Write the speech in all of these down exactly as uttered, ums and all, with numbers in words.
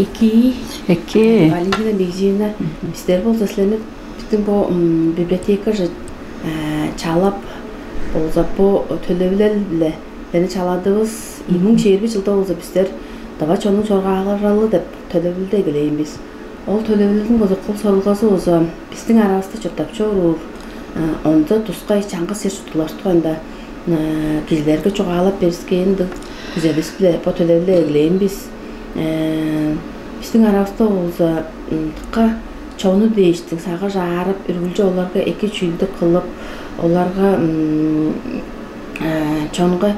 Эки. Эки. Валентина Бигзиевна, бистер болза силерни, бистиң бо библиотекаже чалап болза, бо төлевилел-биле силерни чаладывыс. Ийи муң чээрби чылда болза бистер «Тыва чоннуң чоргааралы» деп төлевилелди эгелээн бис. Ол төлевилелдиң болза кол сорулгазы болза бистиң аравыста чурттап чоруур онза тускай чаңгыс чер-чурттуглар дугайында кижилерге чугаалап бериксээн ындыг күзелдис-биле бо төлевилелди эгелээн бис. Бистиң аравыста болза дыка чонну дээштиң сагыш аарып, үргүлчү оларга эки чүүлдү кылып, оларга, чонга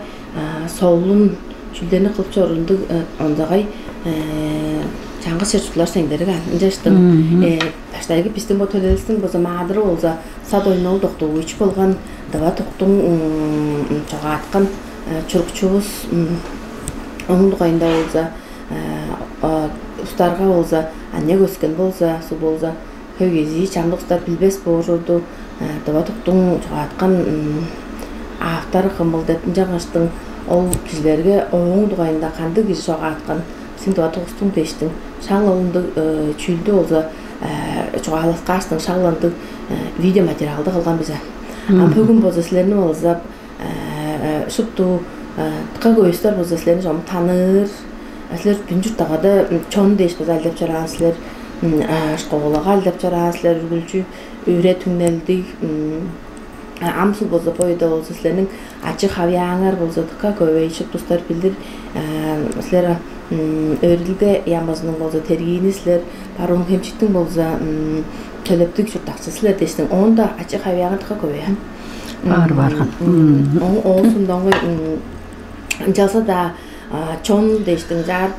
солун чүүлдерни кылып чоруур ындыг онзагай чаңгыс чер-чурттуглар сеңдерик аан. Ынчангаштың баштайгы бистиң бо төлевилелдивистиң болза маадыры болза Сат Ойнол Доктугуевич болган, Тыва Доктуң чогааткан чурукчувус. Ооң дугайында болза улустарга болза, аныяк өскен болза, суг болза, хөй кезии чамдык улустар билбес боор чорду. Тыва Доктуң чогааткан автору кымыл деп. Ынчангаштың ол кижилерге ооң дугайында, кандыг кижи чогааткан бистиң Тыва Доктувустуң дээштиң шак ындыг чүүлдү болза чугаалаксаштың, шак ындыг видеоматериалды кылган бис. Ам бөгүн болза силерни болза шупту дыка хөй улустар болза силерни чогум таныыр. Силер бүдүн чуртталгада чон дээш база ажылдап чораан силер, школага ажылдап чораан силер, үргүлчү үре-түңнелдиг. Ам суг болза, бо үеде болза силерниң ачы-хавыяаңар болза дыка хөй, шупту улустар билир. Силер өөредилге яамызының болза тергиини силер, Барыын-Хемчиктиң болза төлептиг чурттакчызы силер дээштиң. Оон-даа ачы-хавыяаңар дыка хөй. Бар барган. Оон соонда ынчалза-даа чон дээштиң чаар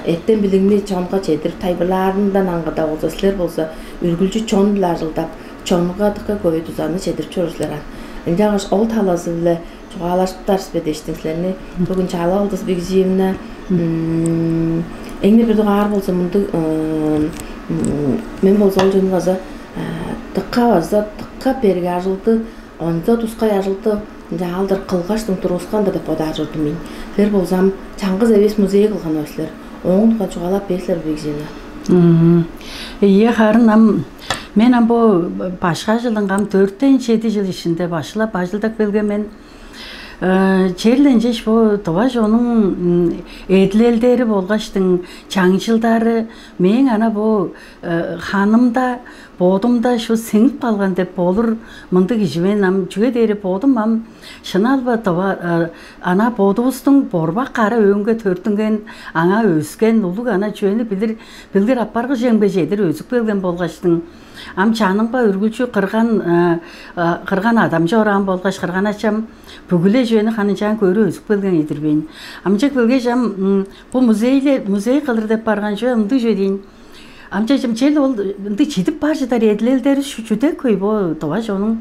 эртем билигни чонга чедирип, тайылбырлаарындан аңгыда болза, силер болза үргүлчү чон-биле ажылдап, чонга дыка хөй дузаны чедирип чоруур силер аан. Ынчангаш ол талазы-биле чугаалажыптар бис бе дээштиң силерни. Бөгүн чалап алдывыс, Бигзиевна. Эң-не бир дугаар болза мындыг, мен болза ол чонну база дыка, база дыка берге ажылды, онза тускай ажылды ынчалдыр кылгаштың тургускан-дыр деп бодаар чордум мен. Силер болза ам чаңгыс эвес музей кылган-дыр силер. Ооң дугайында чугаалап бээр силер бе, Бигзиевна? Ийе, харын ам мен ам бо башкы ажылынга ам дөртен чеди чыл иштинде башкылап ажылдап келген мен. Черле ынчаш бо тыва чоннуң эдилелдери болгаштың чаңчылдары мээң ана бо ханымда, бодумда шуут сиңип калган деп болур мындыг кижи мен ам. Чүге дээрге бодум ам шынап-ла тыва, ана бодувустуң борбак кара өөнге төрүттүнген, аңаа өскен, улуг ана чүвени билир, билир апаргыжемге чедир өзүп келген болгаштың, ам чанымга үргүлчү кырган, кырган-адам чораан болгаш, кырган-ачам бүгү-ле чүвени ханынчаан көрүп өзүп келген ийдир мен. Ам чек билгеш, ам бо музейлер, музей кылыр деп барган чүве ындыг чүве дийин. Ам чечим чел ол ындыг чидип бар чыдар эдилелдери чүдек хөй бо тыва чонуң.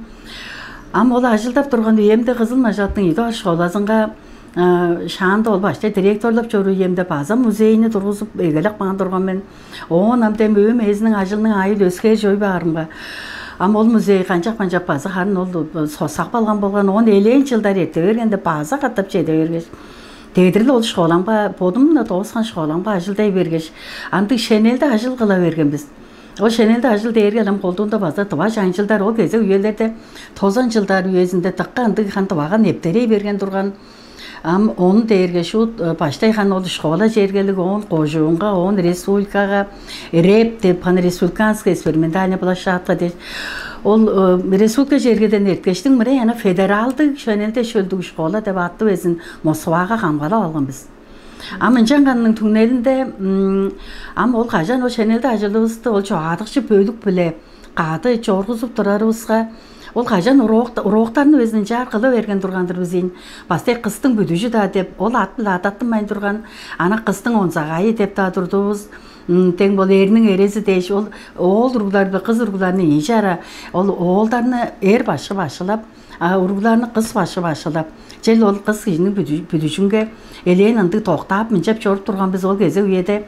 Ам ол ажылдап турган үемде Кызыл-Мажаттың ийи дугаар школазынга шаанда ол баштай директорлап чоруур үемде база музейни тургузуп эгелеп каан турган мен. Оон ам дем өөм ээзиниң ажылының аайы өскээр чой баарымга, ам ол музей канчап-канчап база харын ол соксап калган болган. Оон элээн чылдар эрте бергенде база катап чеде бергеш, дедир-ле ол школамга, бодум-на дооскан школамга ажылдай бергеш, андыг шенелде ажыл кыла берген бис. Ол шенелде ажыл дээрге ам колдуунда база тыва чаңчылдар, ол кезек үелерде тозан чылдар үезинде дыка ындыг хан тывага нептерей берген турган. Ам ону дээрге шуут баштай хан ол школа чергелиг, оон кожуунга, оон республикага, РЭП деп, хан республиканская экспериментальная площадка деп. Ол республика чергеден эрткештиң мырай ана федералдыг шенелде шөлдүг школа деп аттыг безин Москвага камгалап алган бис. Ам ынчанганның түңнелинде ам ол кажан ол шенелде ажылывысты ол чогаадыкчы бөлүк-биле кады чоргузуп турарывыска, ол кажан уроктарны безин ынчаар кыла берген турган-дыр бис ийин. База дег кыстың бүдүжү-даа деп, ол ат-биле адаттынмайн турган, ана кыстың онзагайы деп-даа турдувус. Дең бол эрниң эрези дээш, ол оол уруглар биле кыс уругларны ийи чара, ол оолдарны эр башкы башкылап, а уругларны кыс башкы башкылап, чел ол кыс кижиниң бүдүжүнге элээн ындыг доктаап, мынчап чоруп турган бис ол кезек үеде.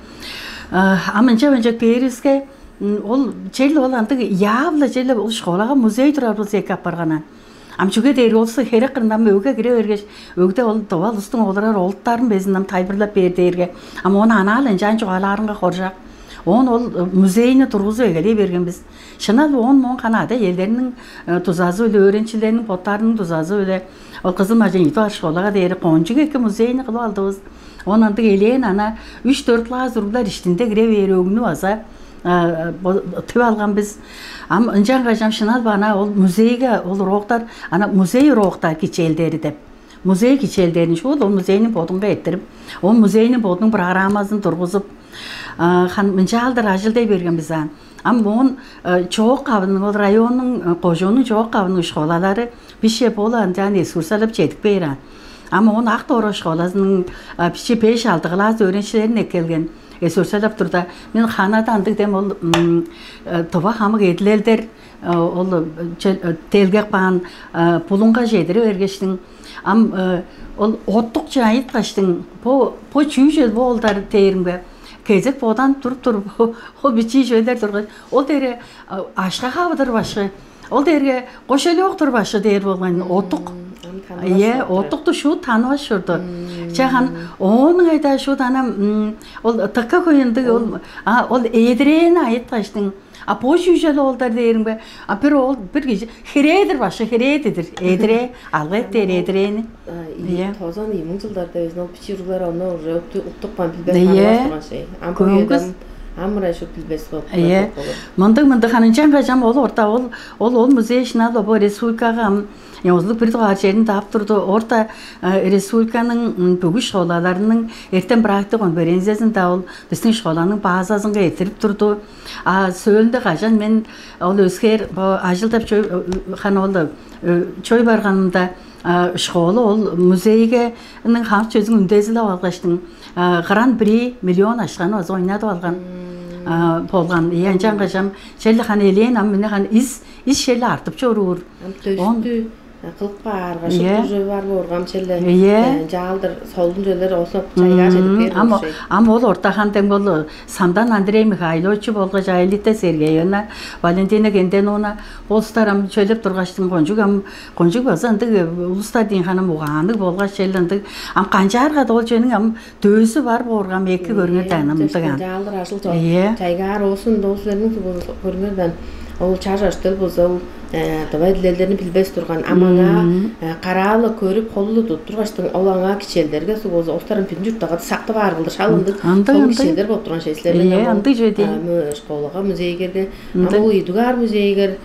Ам ынчап-ынчап кээривиске, ол чел ол андыг яап-ла чел ол школага музей турар болза эки апарган аан. Ам чүге дээрге ол херек кырында ам өгге кире бергеш, өгде ол тыва улустуң олурар олуттарын безин ам тайылбырлап бээр дээрге, ам ону анаа-ла ынчаан чугаалаарынга хоржак. Оон ол музейни тургузуп эгелей берген бис. Шынап оон моон хана ада-иелерниң дузазы-биле, өөреникчилерниң боттарының дузазы-биле ол Кызыл-Мажын ийи дугаар школага дээри кончуг эки музейни кылып алдывыс. Оон ындыг элээн ана үш-дөрт класс уруглар иштинде кире бээр өгнү база тып алган бис. Ам ынчангаш ам шынап-ла ана ол музейге ол уроктар, ана музей уроктар кичээлдери деп. Музей кичээлдерин шуут ол музейниң бодунга эрттирип, ол музейниң бодунуң программазын тургузуп, хан мынчаалдыр ажылдай берген бис аан. Ам оон чоок кавының, ол районнуң, кожууннуң чоок кавының школалары бисче бо-ла ынчаан экскурсиялап чедип кээр аан. Ам оон Ак-Доорак школазының бичии беш-алды класс өөреникчилерин эккелген экскурсиялап турда, мен ханада ындыг дем ол тыва хамык эдилелдер ол делгеп каан булуңга чедире бергештиң, ам ол оттукче айыткаштың, бо бо чүү чүвел бо олдар дээримге, кезек боданып туруп-туруп, ол бичии чүвелер тургаш, ол дээре ашка хавыдыр башкы, ол дээрге кошелек-тур башкы дээр болган, оттук. Ийе, оттукту шуут танывас чорду. Чахан ооның айда шуут анам ол тыкка хөйүндүг ол ол эдирээни айыткаштың, а бо чүү чүвел олдар дээримге, а бир ол бир кижи херээдир башкы, херээдидир эдирээ, алгы эт дээр эдирээни. Ийе. Тозан ийи муң чылдарда безин ол бичии уруглар ону уже уттуп каан, билбес, танывас турган шей. Ам бо үеде ам ам ырай шуут билбес болуп. Ийе. Мындыг мындыг ханынчан кажам ол орта ол ол ол музей шынап-ла бо республикага ам ёзулуг бир дугаар черин таап турду. Орта республиканың бүгү школаларының эртен практик конференциясын да ол биздин школаның базазынга эртирип турду. А сөөлүнде кажан мен ол өскээр бо ажылдап чой хана ол чой барганымда школа ол музейгениң хамык чөзүң үндезилеп алгаштың гран-при миллион ашканы база ойнадып алган болган. Ийе, ынчан кажам черле хана элээн ам мени хана ис ис черле артып чоруур. Ам дөстү кылып каарга шупту чүве бар бооргам черле. Ийе. Жаалдыр солун чүвелер оозуп чайгаш эдип бээр. Ам ол ортахан дең болу Сандан Андрей Михайлович болгаш Аэлита Сергеевна, Валентина Кенденовна болустар ам чөлеп тургаштың кончуг ам кончуг база ындыг улустар дейн ханам угаанныг болгаш чел ындыг ам канчаарга да ол чөнүң ам дөзү бар бооргам эки көрүңөр даанамдыган. Жаалдыр ажыл чайгаар оозун доозулерниң көрүңөр дан ол чаш аштыл болза ол давай дилелдерин билбес турган ам аңаа караалы көрүп холулу туттургаштың ол аңаа кичээлдерге суг болза остарын бүтүн чурттагы сактып аар кылдыр шал ындыг андыг сол андыг кичээлдер болуп турган шеслер Ээ, андыг чүве дейм. Школага музейгерге ам Ындыг. Ол ийдугаар музейгер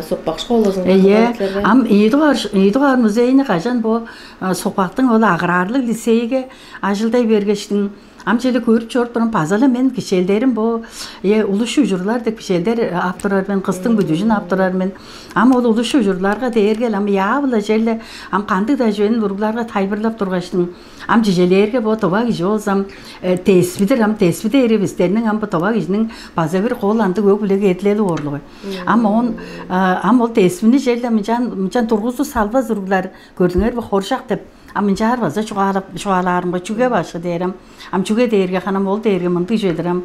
сукпак школазынга Ээ, кылган ам ийдугаар ийдугаар музейни кажан бу сукпактың ол аграрлык лицейге ажылдай бергештиң ам чеде көрүп чоруп турам база-ла мен кичээлдерим бо э улуш ужурлар деп кичээлдер ап турар мен кыстың бүдүжүн ап турар мен. Ам ол улуш ужурларга дээргел ам яавыла черле ам кандыг-даа чүвени уругларга тайылбырлап тургаштың ам чижелээрге бо тыва кижи болзам теспидир ам теспиде эривистерниң ам бо тыва кижиниң база бир кол андыг өг-бүлеге эдилели боорлугу. Ам оон ам ол теспини черле мынчан мынчан тургузу салбас уруглар көрдүңер бе хоржак деп А мынчаар база чугаалап чугаалаарымга чүге башкы дээрем, ам чүге дээрге ханам ол дээрге мындыг чүве-дир ам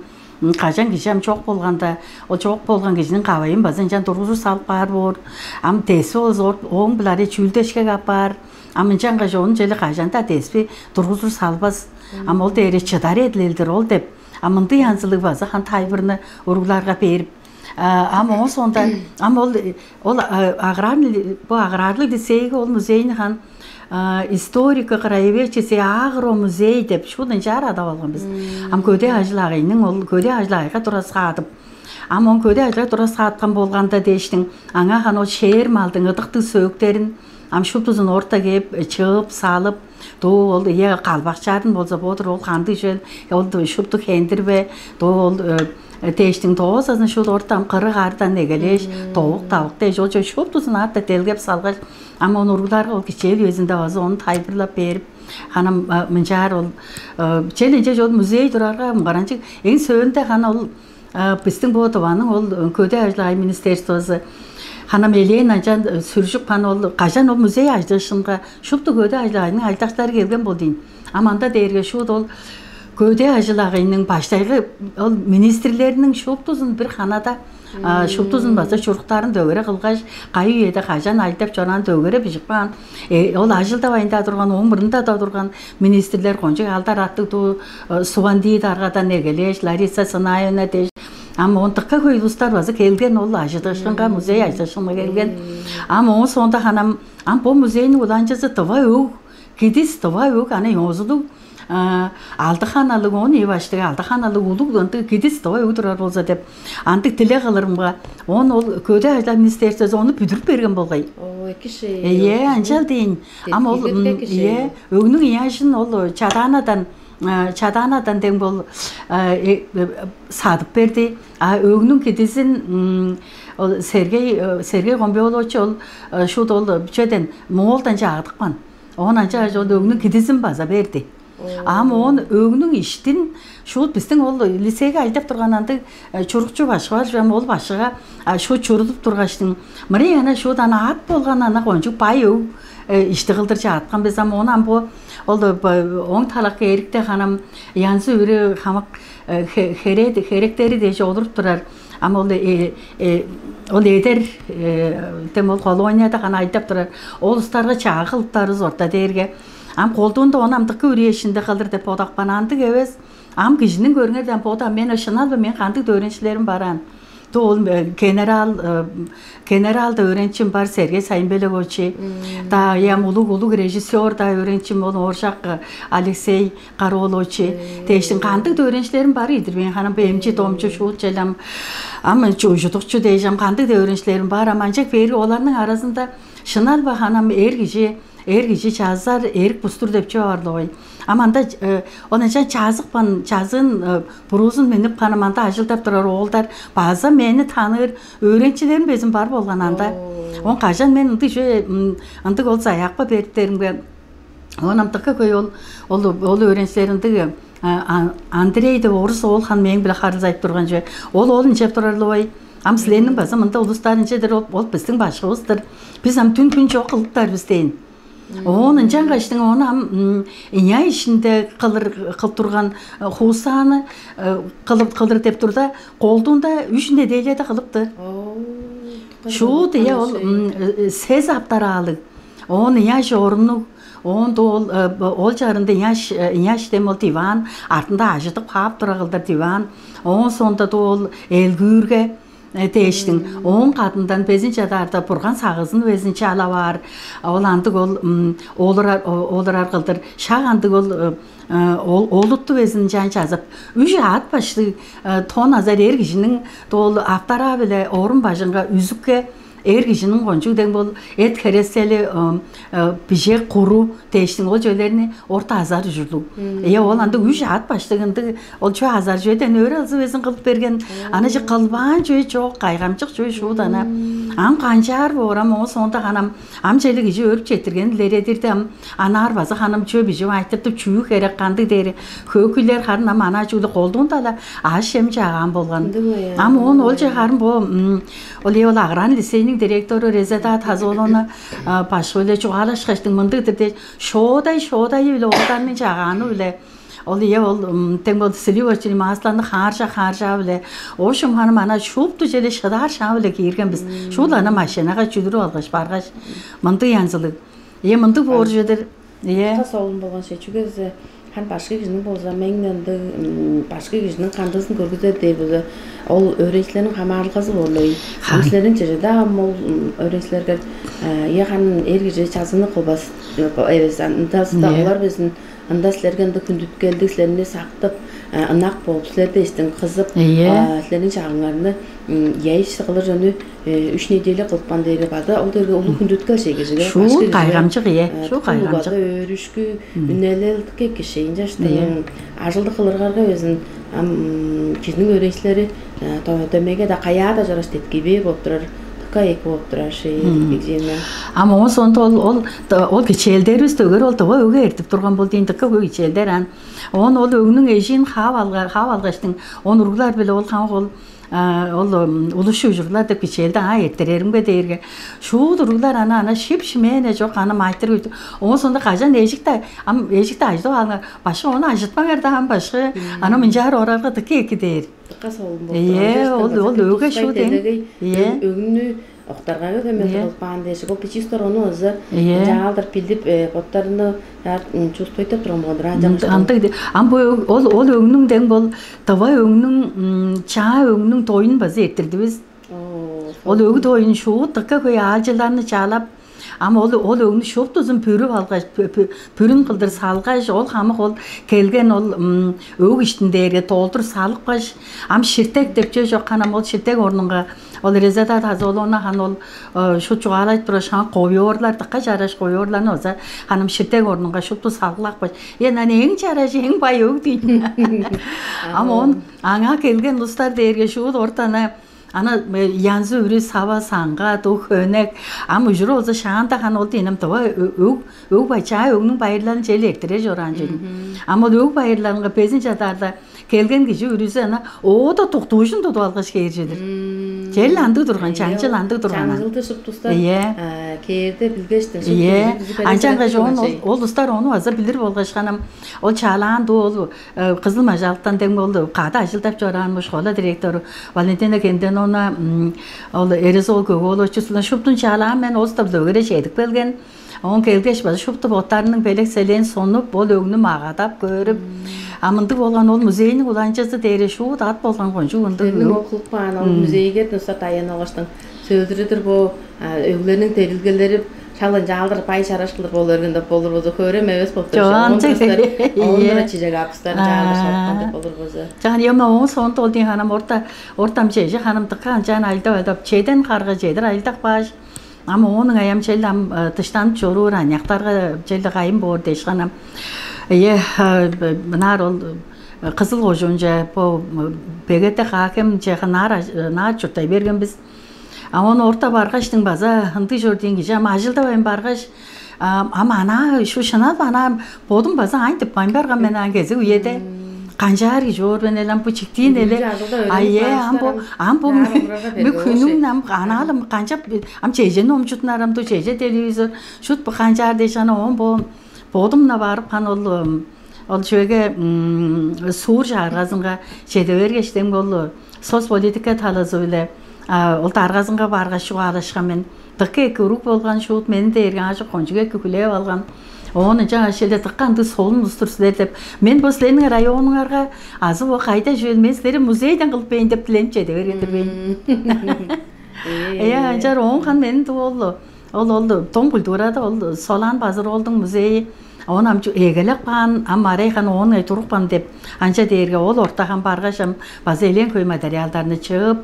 кажан кижи ам чок болганда, ол чок болган кижиниң кавайын база ынчан тургузур салып каар боор. Ам деси болза ооң-биле чүүлдешкек апаар. Ам ынчангаш ону чели кажан-даа деспи тургузур салбас. Ам ол дээри чыдар эдилелдир ол деп. А мындыг янзылыг база хан тайбырны уруглаарга бээрип. Ам оон соонда ам ол ол аграрный бу аграрлык лицейге ол музейни хан историка краеведческий агромузей деп шуут ынчаар адап алган бис. Ам көдээ ажыл-агыйның ол көдээ ажыл-агыйга тураскаадып. Ам он көдээ ажылга тураскааткан болганда дээштиң аңаа хан ол шээр малдың ыдыктыг сөөктерин ам шуптузун орта кээп чыып салып дуу ол ие калбакчаарын болза бодур ол кандыг чүвел ол шупту хендирбе дуу ол дээштиң доозазын шуут ортам кырыг ардан эгелээш, довук-давык дээш, ол чүве шуптузун арта делгеп салгаш, ам ону уругларга ол кичээл үезинде база ону тайылбырлап берип, ханам мынчаар ол челленче ол музей турарга мугаранчык эң сөөлүнде хана ол бистиң бо Тываның ол көдээ ажыл-агый министерствозу ханам элээн анчан сүржүп хана ол кажан ол музей ажыышынга шупту көдээ ажыл-агыйның ажылдакчылары келген бол дейн. Ам анда дээрге шуут ол Көдээ ажыл-агыйның баштайгы ол министрлерниң шуптузун бир ханада, а, шуптузун база чуруктарын дөгере кылгаш, кайы үеде кажан ажылдап чораан дөгере бижип каан. Э, ол ажылдавайн-даа турган, ооң мурнунда-даа турган министрлер кончуг алдар аттыг дуу, э, Сувандии даргадан эгелээш, Лариса Санаевна дээш, ам оон дыка хөй улустар база келген ол ажыдыышкынга, музей ажыдыышкынга келген. Ам оон соонда ханам, ам бо музейниң улаанчызы тыва өг, кидис тыва өг, аны ёзулуг, а, алды ханалыг, он ийи баштыг алды ханалыг улуг ындыг кидис тыва өг турар болза деп, андыг дилег кылырымга, оон ол көдээ ажылар министерствосы ону бүдүрүп берген болгай. О, эки шей. Ийе, анчал дейн. Ам ол, м, эки шей. Ийе, өгнүң ыяжын ол Чадаанадан, а, Чадаанадан дең бол, а, э, э, садып берди. А өгнүң кидизин, м, ол Сергей, э, Сергей Гомбиолович ол, э, шуут ол, э, чөден Моолдан чаагыдыпкан. Оон ынча ол өгнүң кидизин база берди. Ам оон өгнүң иштин шуут бистиң ол лицейге ажылдап турган андыг, э, чурукчу башкы бар чүвем, ол башкыга, а, шуут чурудуп тургаштың, мырый ана шуут ана ат болган ана кончуг бай өг, э, ишти кылдыр чааткан бис. Ам оон ам бо ол, э, бо-, оң талакы эрикте ханам янзы үрү хамак, э, хе-, хере-, херектери дээш олуруп турар. Ам ол, э, э, ол эдер, э, тем ол колонияда хана ажылдап турар. Ол улустарга чаагы кылыптарывыс орта дээрге. Ам колдуунда ону амдыкы үриэшинде кылыр деп бодапкан. Андыг эвес. Ам кижиниң көрүңер даан, бода мен шынал бе, мен кандыг өөреникчилерим бараан. Ту ол, э, генерал, э, генералда өөреникчим бар Сергей Сайынбелекович. Да ям улуг улуг режиссер да өөреникчим ол Ооржак, э, Алексей Каролович. Дээштин кандыг өөреникчилерим бар ийдир мен ханам бемчи домчу шуут челем. Ам чуужудукчу дээш ам кандыг өөреникчилерим бар. Ам анчак бери оларның аразында шынал ба ханам эр кижи, эр кижи чазар эрик бустур деп чүве барлыгы. Ам анда, э, ону чан чазыкпан, чазын, э, буруузун миннип ханам анда ажылдап турар оолдар база мени таныыр өөреникчилерим безин бар болган анда. Он кажан мен ындыг чүве, м, ындыг ол заявка бериптеримге, оон амтыкка хөй ол, ол, ол өөреникчилер ындыг, э, а, Андрей деп орус оол хан мээң биле харылзайып турган чүве. Ол оол ынчап турарлыбай. Ам силерниң база мында улустар ынча-дыр, ол, ол биздиң башкывыс-тыр. Бис ам дүн хүн чок кылыптар бис дээн. Оон ынчангаштың ону ам, м, ийи ай ишинде кылыр, кылып турган, э, хуусааны, э, кылып, кылыр деп турда, колдуунда үш неделяда кылыпты. Шуут, ийе, ол, м, э, э, сес аптараалыг. Оон ыяш оруннуг, оон ол, э, бо-, ол чарында ыяш, э, ыяш дем ол диван, артында ажыдып хаап тура кылдыр диван. Оон соонда ол элгүүрге, э, дээштиң. Ооң кадындан безин чадаарда бурган сагызын безин чалаваар. Ол андыг ол, м, олурар, о-, олурар кылдыр. Шак андыг ол, э, э, ол, олутту безин чаан чазып. Үш аът баштыг, э, тон азар эр кижиниң доолу аптараа-биле орун бажынга үзүкке эр кижиниң кончуг дең бол эт херестели, э, э, бижек куру дээштиң ол чүвелерни орта азар ужурлуг. Ийе, ол андыг үш аът баштыг ындыг ол чүве азар чүведен өрү алзы безин кылып берген. Аны чы кылбаан чүве чок, кайгамчык чүве шуут ана. Ам канчаар боорам, оон соонда ханам ам чели кижи өрүп четтирген илередирди ам анаар база ханам чүве бижип айтыртып чүү херек кандыг дээри хөөкүйлер харын ам анаа чүгле колдуунда-ла аъш-чем чаагаан болган. Ам оон ол че харын бо, м, ол ол агран лицейниң директору Резеда Тазоловна, а, башкы-биле чугаалашкаштың мындыг-дыр дээш, шоодай-шоодайы-биле оолдарның чаагааны-биле. Ол ийе ол, м, тең бол сливочный маслону хааржа-хааржаа-биле. Оошум ханым ана шупту чели шыдаар шаа-биле киирген бис. Шуул ана машинага чүдүрүп алгаш баргаш, мындыг янзылыг. Ийе, мындыг боор чүве-дир. Ийе. Тас оолум болган ше, чүге дизе хан башкы кижиниң болза меңнен ындыг, м, башкы кижиниң кандызын көргүзер дээр болза, ол өөреникчилерниң хамаарылгазы болуй. Хан. Силерниң чеже-даа ам ол, м, өөреникчилерге, э, ийе хан эр кижи чазыны кылбас, э, эвес, ындазы-даа олар безин ында силерге ында хүндүткелдиг, силерни сактып, э, ынак болуп, силерде истиң кызып, э, силерниң чагыңарны, м, яйш кылыр чону, э, үш неделя кылыпкан дээрге бада, ол дээрге улуг хүндүткел шей кижиге. Шуу кайгамчык, ийе. Шуу кайгамчык. Бада өөрүшкү, үнелелдикке кишейин чаштың ажылдык кылыргарга безин, ам, м, кижиниң өөреникчилери, э, дөмеге-даа каяа-даа чораш деткий бээр болуп турар, дыка эки болуп турар шей, бигжиэмнен. Ам оон соонда ол, ол, ол кичээлдеривис дөгер ол дыва өге эртип турган бол дейн, дыка хөй кичээлдер аан. Оон ол өгнүң эжиин хаап алга-, хаап алгаштың, он уруглар-биле ол хамык ол Ол улусчу ужурлар деп кичээлди аа эрттереримге дээрге, шуут уруглар ана ана шип шимээне чок, ана майтыр. Оон соонда кажан эжикте ам эжикте ажыдып алыңар, башкы, ону ажытпаңар даан, башкы, ана мынчаар орарга дыка эки дээр. Дыка солун болду. Ийе, ол ол өөгө шуут эң. Ийе. Өгүннү октаргага көмөлдү кылып каан дээш, ол бичии улустар ону ызы. Ийе. Ынчаалдыр билдип, боттарны чувствуйтап турган болдур. Андыг ам бо ол ол өгнүң дең бол дыва өгнүң, чаа өгнүң тоюн база эрттирдивис. Ол өгү тоюн шуут дыка хөй аалчыларны чаалап, ам ол ол өгнү шуптузун бүрүп алгаш, бүрүн кылдыр салгаш, ол хамык ол келген ол өг иштиндээрге долдур салыпкаш, ам ширтек деп чүве чок, ханам ол ширтек орнунга ол резада таза ол ону хан ол шу чугаалажып тургаш, хан ковёрлар, дыка чараш ковёрларны база ханам ширтек орнунга шупту салгылапкаш, э, нан эң чараш, эң бай өг дейт. Ам он аңаа келген улустар дээрге шуут ортана ана янзы үрү сава, саңга, дух, хөнек. Ам ужуру болза шаанда хан ол дейнем дыва өг өг бачаа өгнүң байырларын чел эрттире чораан чүве. Ам ол өг байырларынга безин чадаарда келген кижи үрүзү ана оода туктуужун тудуп алгаш кээр чүве-дир. Чел андыг турган, чаңчыл андыг турган. Чаңчылды шуптустар. Ийе. Кээрде билгештин. Ийе. Анчангаш ол ол улустар ону база билир болгаш ханам ол чаалаан дуу ол кызыл мажалыктан дең болду кады ажылдап чораан школа директору Валентина Кенденовна, ол Эрес ол көк оолочусундан шуптун чаалаан мен ол стаб дөгере чедип келген. Оон келгеш база шупту боттарының белек селээн сонуп, ол өгнү магадап көрүп, а мындыг болган ол музейниң уланчызы дээре шуут ат болган кончуг ындыг. Кылып каан ол музейге дынса даян алгаштың сөөлдүрүдүр бо өглерниң терилгелери шал ынчаалдыр бай чараш кылдыр болу берген деп болур болза, хөөрем эвес болуп Чоо, ынча. Ондура чижек апыстар ынчаалдыр шапкан деп болур болза. Жаган яма оон соонда ол дейн ханам орта ортам чеже ханам дыкка анчаан айлдап айлдап чеден карга чедир айлдак бааш. Ам ооның аям чел ам дыштанып чоруур аняктарга чел кайын боор деш ханам. Е, мынаар ол кызыл кожуунче бо бегете хаакем че ханаар наар чурттай берген биз. А ону орта баргаштың база ындыг чор дээн кижи ам ажылдавайн баргаш, ам анаа шу шынап анаа бодум база айн деп байн барган мен аан кезек үеде. Канчаар кижи оор мен элем бу чиктиин эле. Ае ам бу ам бу мүк хүнүң ам анаалым канчап ам чежени омчутунар ам ду чеже телевизор шут бу канчаар дээш ана оон бо бодум на барып хан ол ол чүвеге суур чагыргазынга чеде бергештен болду. Соц политика талазы-биле ол даргазынга баргаш чугаалашкан мен. Дыка эки уруг болган шуут мени дээрге аажок кончуг эки хүлээп алган. Оон ынчангаш эле дыка ындыг солун улус-тур силер деп. Мен бо силерниң районуңарга азы бо кайда чүвел мен силерге музейден кылып бээйн деп диленип чеде берген-дир мен. Э, анчаар оон кан мени дуу болду. Ол ол дом культурада ол Солаан Базыр-оолдуң музейи. Оон ам эгелеп каан ам арай ханы оон турупкан деп анча дээрге ол ортаган баргаш ам база элээн хөй материалдарны чыып,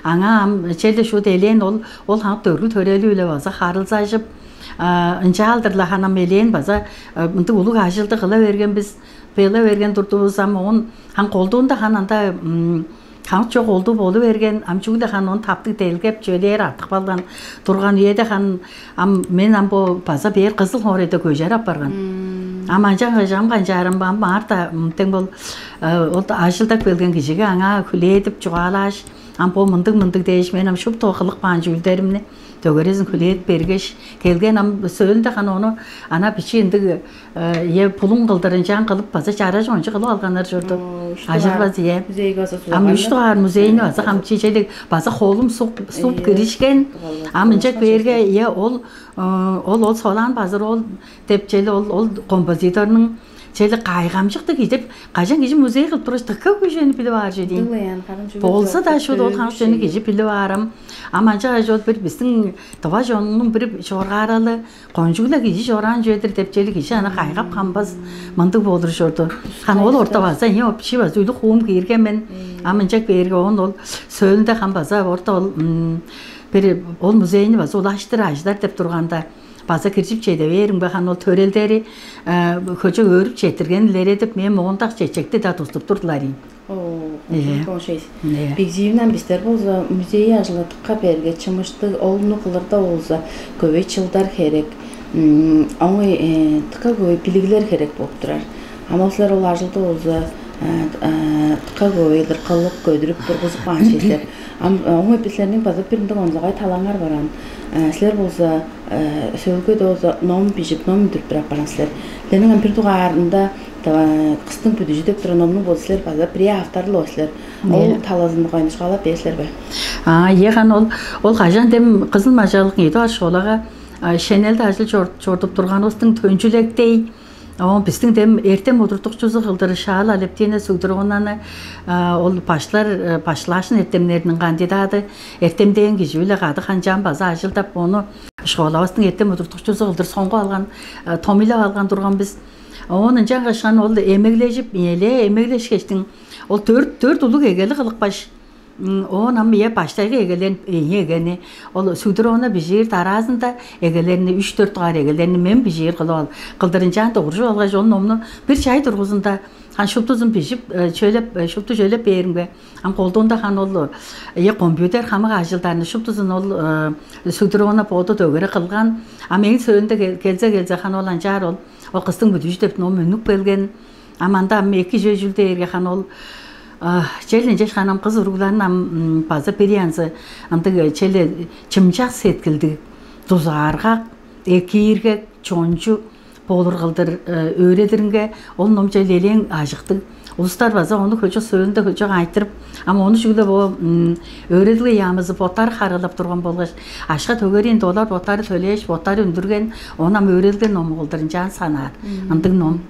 аңаа ам челде шуут элээн ол ол хаңык дөргүл төрелүү-биле база харылзажып, ынчаалдыр-ла ханам элээн база мындыг улуг ажылды кыла берген бис, кыла берген турдувус ам оон хан колдуунда хан анда Хамык чок олдуг болу берген, ам чүгле хан он таптыг делгеп чөлээр артык балган турган үеде хан ам мен ам бо база бээр кызыл хоорайда көжер апарган. Ам анчан кажам канчаарым ам Марта тең бол ол ажылдап келген кижиге аңаа хүлээдип чугаалааш, ам бо мындыг мындыг дээш мен ам шупту кылып каан чүүлдеримни дөгерезин хүлээп бергеш, келген ам сөөлүнде хан ону ана бичии ындыг Э, Е пулуң кылдырынчаан кылып база чаражы ончу кылып алганнар чорду. Ажырбас ие. Музейге база Ам үш дугаар музейни база кам чечелик база холум суп суп киришкен. Ам ынча берге е ол э, ол ол солаан базыр ол деп чели ол ол композиторнуң чели кайгамчыкты кидип кажан кижи музей кылып туруш тыкка күжени билип аар же дейм. Болса да шуут ол хамчыны кижи билип аарам. Ам анча жол бир биздин дыва жонунун бир чоргааралы Кончуг-ла кижи чораан чүве-дир деп чели кижи аны кайгап камбас мындыг болур чорду. Хан ол орта база ие опчи база үлү хуум киирген мен. Ам ынчак бээрге оон ол сөөлүнде хан база орта ол бир ол музейни база улаштыр ажыдар деп турганда база киржип чеде бээримге хан ол төрелдери хөчө өөрүп четтирген илередип мен моон дак чечекти да туступ турдулар ийин. Оо, Э. Кончуг кончуйс. Э. Бигзиивинен бистер болза музей ажылдыкка берге чымыштыг олну кылырда болза көбей чылдар херек. М, Оңой э, тыка көбей билиглер херек болуп турар. Ама силер ол ажылды болза Дыка көйүлдүр кылып көдүрүп тургузуп каан силер. Ам оңой силерниң база бир ындыг онзагай талаңар бараан. Силер болза сөөлгү дооза ном бижип, ном үндүрүп тур апаран силер. Силерниң ам бир дугаарында кыстың бүдүжү деп турар номнуң болза силер база бирээ авторлу силер. Ол талазын кайнышкалап бээр силер бе? А, ие хан ол ол кажан дем кызыл мажалык эдуар школага шенелде ажыл чордуп турганыбыздың төнчүлектей. Оон бистиң дем эртем удуртукчузу кылдыр Шаал Алевтина Сугдуровнаны ол башлар башлаашын эртемнериниң кандидаты, эртемдээн кижи-биле кады канчаан база ажылдап, ону школавыстың эртем удуртукчузу кылдыр соңгу алган, томилеп алган турган бис. Оон ынчан кашкан ол эмеглежип, эле эмеглешкештиң ол төрт төрт улуг эгели кылыкпаш, оон ам ие баштайгы эгелерин, эни эгени ол Сугдуровна бижиир, дараазында эгелерни, үш-дөрт дугаар эгелерни мен бижиир кылып ал. Кылдырынчаан дугуржуп алгаш, ол номну бир чай тургузунда хан шуптузун бижип, чөөлеп, шупту чөөлеп бээримге, ам колдуунда хан ол ие компьютер хамык ажылдарны шуптузун ол Сугдуровна боду дөгере кылган. Ам эң сөөлүнде келзе келзе хан ол анчаар ол ол кыстың бүдүжү деп ном үнүп келген. Ам анда ам эки чөй чүл дээрге хан ол чел ынчаш хан ам кыс уругларын ам база бир янзы ындыг челе чымчак сеткилдиг, дузааргак, экииргек, чончу болур кылдыр өөредиринге ол ном чел элээн ажыктыг. Улустар база ону хөчок сөөлүнде хөчок айтырып, ам ону чүгле бо өөредилге яамызы боттары харыылап турган болгаш, ашка төгериин долар боттары төлээш, боттары үндүрген, ону ам өөредилге ному кылдырынчаан санаар. Ындыг ном.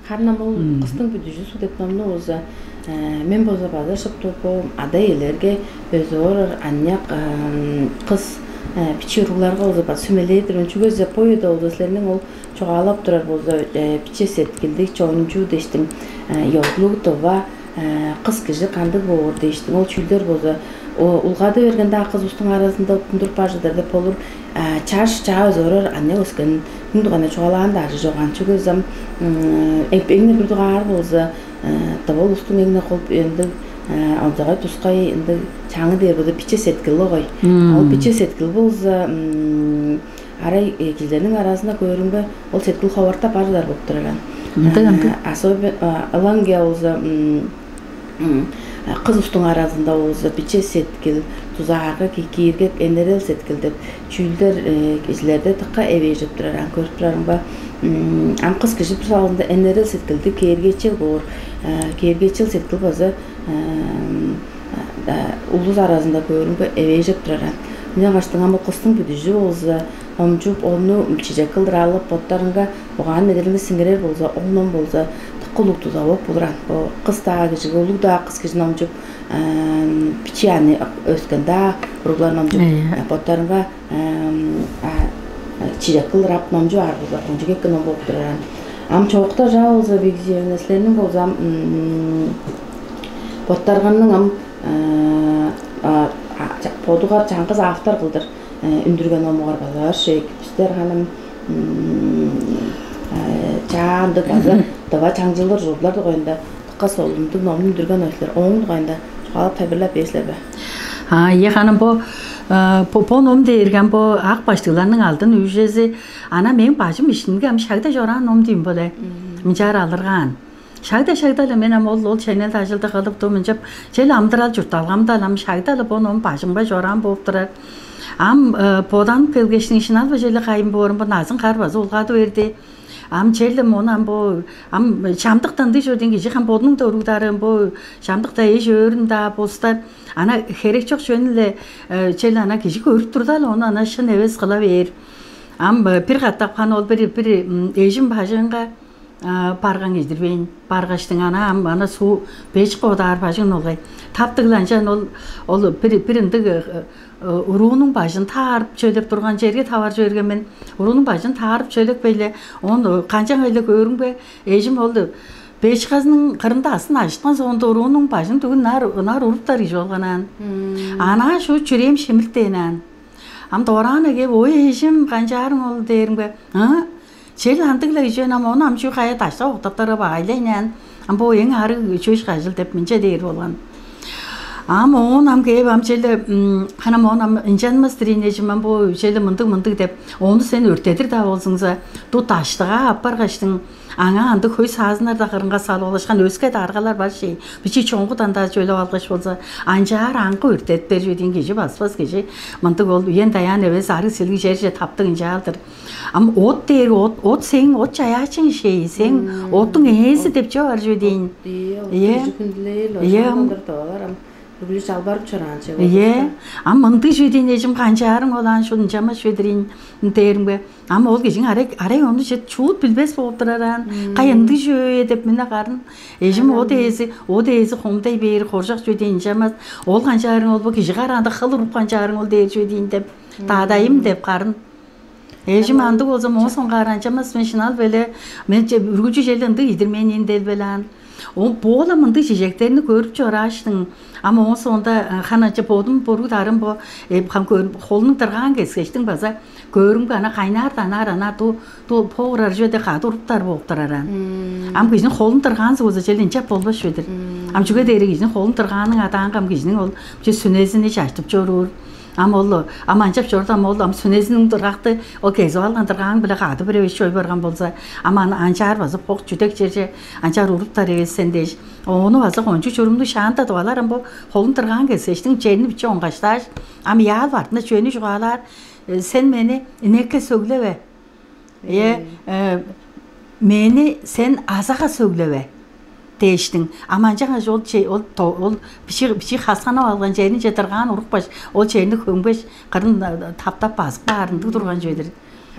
Харын ам ол кыстың бүдүжү суг деп номну болза, мен болза база шыптып бо ада-иелерге өзү орар аныяк кыс бичии уругларга болза база сүмелээр-дир мен. Чүге дизе бо үеде болза силерниң ол чугаалап турар болза биче сеткилдиг, чончу дештиң ёзулуг тыва кыс кижи кандыг боор дээштиң ол чүүлдер болза улгады бергенде акы устуң аразында уттундуруп бар чыдар деп болур. Чаш чаа өзү орар аныяк өскен хүн дугайында чугаалаан-даа ажы чоган. Чүге зам эңне бир дугаар болза дывыл устуң эңне кол ындыг онзагай тускай ындыг чаңы дээр болза биче сеткил огой. Ол биче сеткил болза арай кижилерниң аразында көөрүмге ол сеткил ховарта бар чыдар болуп турар. Ындыг ындыг. Особенно ылаңгыя болза кыс устуң аразында болза биче сеткил, дузаарга кикииргек, энерел сеткил деп чүүлдер кижилерде дыка эвээжип турар. Ан көрүп турарымга ам кыс кижи бир салында энерел сеткилди кээргээчел боор. Кээргээчел сеткил база улус аразында көөрүмге эвээжип турар. Ынчангаш дыңамык кыстың бүдүжү болза номчуп, ону чижек кылдыр алып, боттарынга угаан медерелинге сиңирер болза, ол ном болза дыка улуг туза болуп болуран. Бо кыс-даа кижиге, улуг-даа кыс кижи номчуп, бичии аны өскен-даа уруглар номчуп, боттарынга чижек кылдыр ап номчуп аар болза, кончуг эки ном болуп тураран. Ам чоокта чаа болза бигжиевне силерниң болза ам боттарганның ам бодугар чаңгыс автор кылдыр үндүрген номугар база бар шег. Бистер ханым чаандык база дыва чаңчылдыр ужурлар дугайында дыка солунду номну үндүрген ойлар ооң дугайында чугаалап тайылбырлап бээр силер бе? А, ие ханым, бо бо бо ном дээрген бо ак баштыгларның алдын үүжези ана мээң бажым ишинге ам шагда чораан ном дийм боле. Мынчаар алыргаан. Шагда-шагда-ла мен ам ол ол ченел ажылды кылып тур мынчап чел амдырал чуртталгамда ам шагда-ла бо ном бажымга чораан болуп турар. Ам боданып келгештиң шынал бежели кайын боорум бо назын кар база улгады берди. Ам черле мону ам бо ам чамдыктан дыш өрден кижи хам бодунуң да уругдары бо чамдыкта эш өөрүн-даа бостар ана херек чок чүвени-ле чел ана кижи көрүп турда-ла ону ана шын эвес кыла бээр. Ам бир катап хан ол бир бир эжим бажыңга барган кижидирбейн баргаштың ана ам ана суу беш кодаар бажың нолгай. Таптыгыл анчан ол ол бир бир ындыг уруунуң бажын таарып чөлеп турган черге тавар чөөрген мен. Уруунуң бажын таарып чөлеп бейле он канчаң эле көөрүңбе? Эжим ол бешказының кырында астын ажыткан соонда уруунуң бажын түгүн нар нар уруптар кижи болган аан. Анаа шу чүрээм шимилттээн аан. Ам дораан эге ой эжим канчаарың ол дээримге, а? Чел андыг-ла үжен ам ону ам чүү кая дашта октаптарга багайлайнаан. Ам бо эң арыг чөш кажыл деп мынча дээр болган. Ам оон ам кээп, ам черле, м, ханам оон ам ынчанмас-тыр ийин, эжим, ам бо черле мындыг-мындыг деп, ону сен өрттедир-даа болзуңза, ту даштыгаа аппаргаштың, аңаа ындыг хөй саазыннар-даа кырынга салып алгаш, хана өске-даа аргалар бар шей. Бичии чоңгудан-даа чөлеп алгаш болза, анчаар аңгы өрттедип бер чүве дийин, кижи баспас, кижи мындыг ол үен-даян эвес, арыг-силиг черже таптыг ынчаалдыр. Ам от дээр, от, от сээң, от чаяачың шей, сээң оттуң ээзи деп чүве бар чүве дийин. Ийе, ол Ийе. Кижи хүндүлээр, Ийе, ам. Ошондон-дыр тывалар ам. Бүгү чалбарып чораан чек Ийе. Болуш-та. Ам мындыг чүве дийин, эжим, канчаарың ол аан, шуут ынчанмас чүве дийин дээримге. Ам ол кижиң арай, арай ону чет шуут билбес болуп турар аан. Кай ындыг чүве деп, мына харын. Эжим, Ам. От ээзи, от ээзи хомдай бээр, хоржок чүве дийин, ынчанмас. Ол канчаарың ол, бо кижи караанда хыл уруп канчаарың ол дээр чүве дийин деп. Даадайым деп харын. Эжим, Ам. Андыг болза, моон соңгаар ынчанмас мен, шынап-ла. Мен че үргүлчү черле ындыг идирмээн ээн дел белаан. Ол боола мындыг чижектерни көрүп чорааштың. Ам оон соонда, э, хана че бодум буруг дарын бо, э, хам көрүм, холунуң дыргаан кескештиң база көрүмге ана кайнаар-данаар ана ту, ту погурар чүведе кады уруптар болуп турар аан. Ам кижиниң холун дыргаан сугуза чел ынчап болбас чүве-дир. Ам чүге дээрге кижиниң холун дыргааның адаанга ам кижиниң ол че сүнезини чаштып чоруур. Ам ол, ам анчап чорду, ам ол, ам сүнезиниң дыргакты ол кезип алган дыргааң-биле кады бир эвес чой барган болза, ам ан-, анчаар база бок чүдек черже анчаар уруптар эвес сен дээш. Ону база кончуг чурумнуг шаанда тывалар ам бо холун дыргаан кескештиң черни биче оңгаштааш, ам яал бартында чүвени чугаалаар: «Э, сен мени инекке сөглеве. Э, э, мени сен азага сөглеве» дээштиң. Ам анчангаш ол че-, ол то-, ол бичи, бичи хасганап алган черинче дыргаан урупкаш, ол черни хөмгеш, кырын, э, таптап базып каар ындыг турган чүве-дир.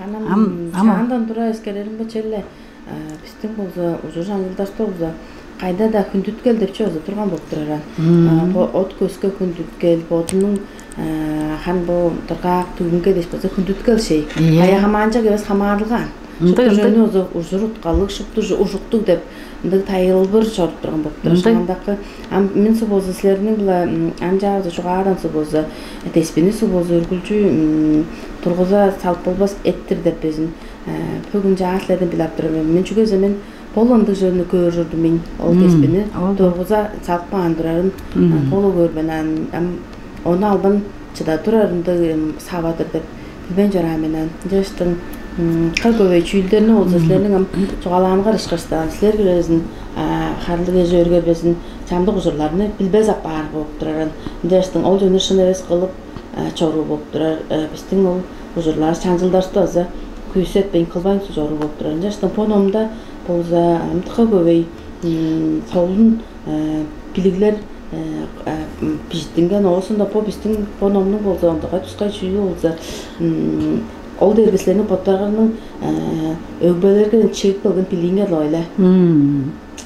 Анам Ам, ам. Шаандан тура эскерерим бо черле, э, бистиң болза, ужур-чаңчылдарда болза, кайда-даа хүндүткел деп чүве болза турган болуп турар аан. А, бо от-көске хүндүткел, бодунуң, э, хан бо дыргаак, дүгүнге дээш болза хүндүткел шей. Ийе. Кая хамаанчок эвес, хамаарылгаан. Ындыг, Шупту ындыг. Чүвени болза ужур-уткалыг, шупту ужу-, ужуктуг деп ындыг тайылбыр чоруп турган болуп турар. Ындыг. Шаандакы, ам мен суг болза силерниң-биле, м, ам чаа болза чугаадан суг болза, деспини суг болза үргүлчү, м, тургуза салып болбас эт-тир деп безин, э, бөгүн чаа силерден билип ап турар мен. Мен чүге дизе мен бо-ла ындыг чүвени көөр чордум мен, ол деспини тургуза салып каан турарын, э, бо-ла көөр мен аан. Ам ону албан чыда турар ындыг, м, сава-дыр деп билбейн чораан мен аан. Ынчаштың, м, кыр көвей чүүлдерни болза силерниң ам чугаалааныңар ышкаш-даа, силер билбезин, а, харлыг эжи өргербезин, чамдык ужурларны билбес апаар болуп турар аан. Ынчаштың ол чүвени шын эвес кылып, а, чоруу болуп турар. Э, бистиң ол ужурлар, чаңчылдарывысты база күүсетпейн, кылбайн чоруу болуп турар. Ынчаштың бо номда болза, ам, дыка көвей, м, солун, э, билиглер, э, э, м, бижиттинген. Оозунда бо бистиң бо номнуң болза, ондагай тускай чүү болза, м, ол дээрге силерниң боттарыңарның, э, өгбелериңерден чыып келген билииңер-ле ол-ла.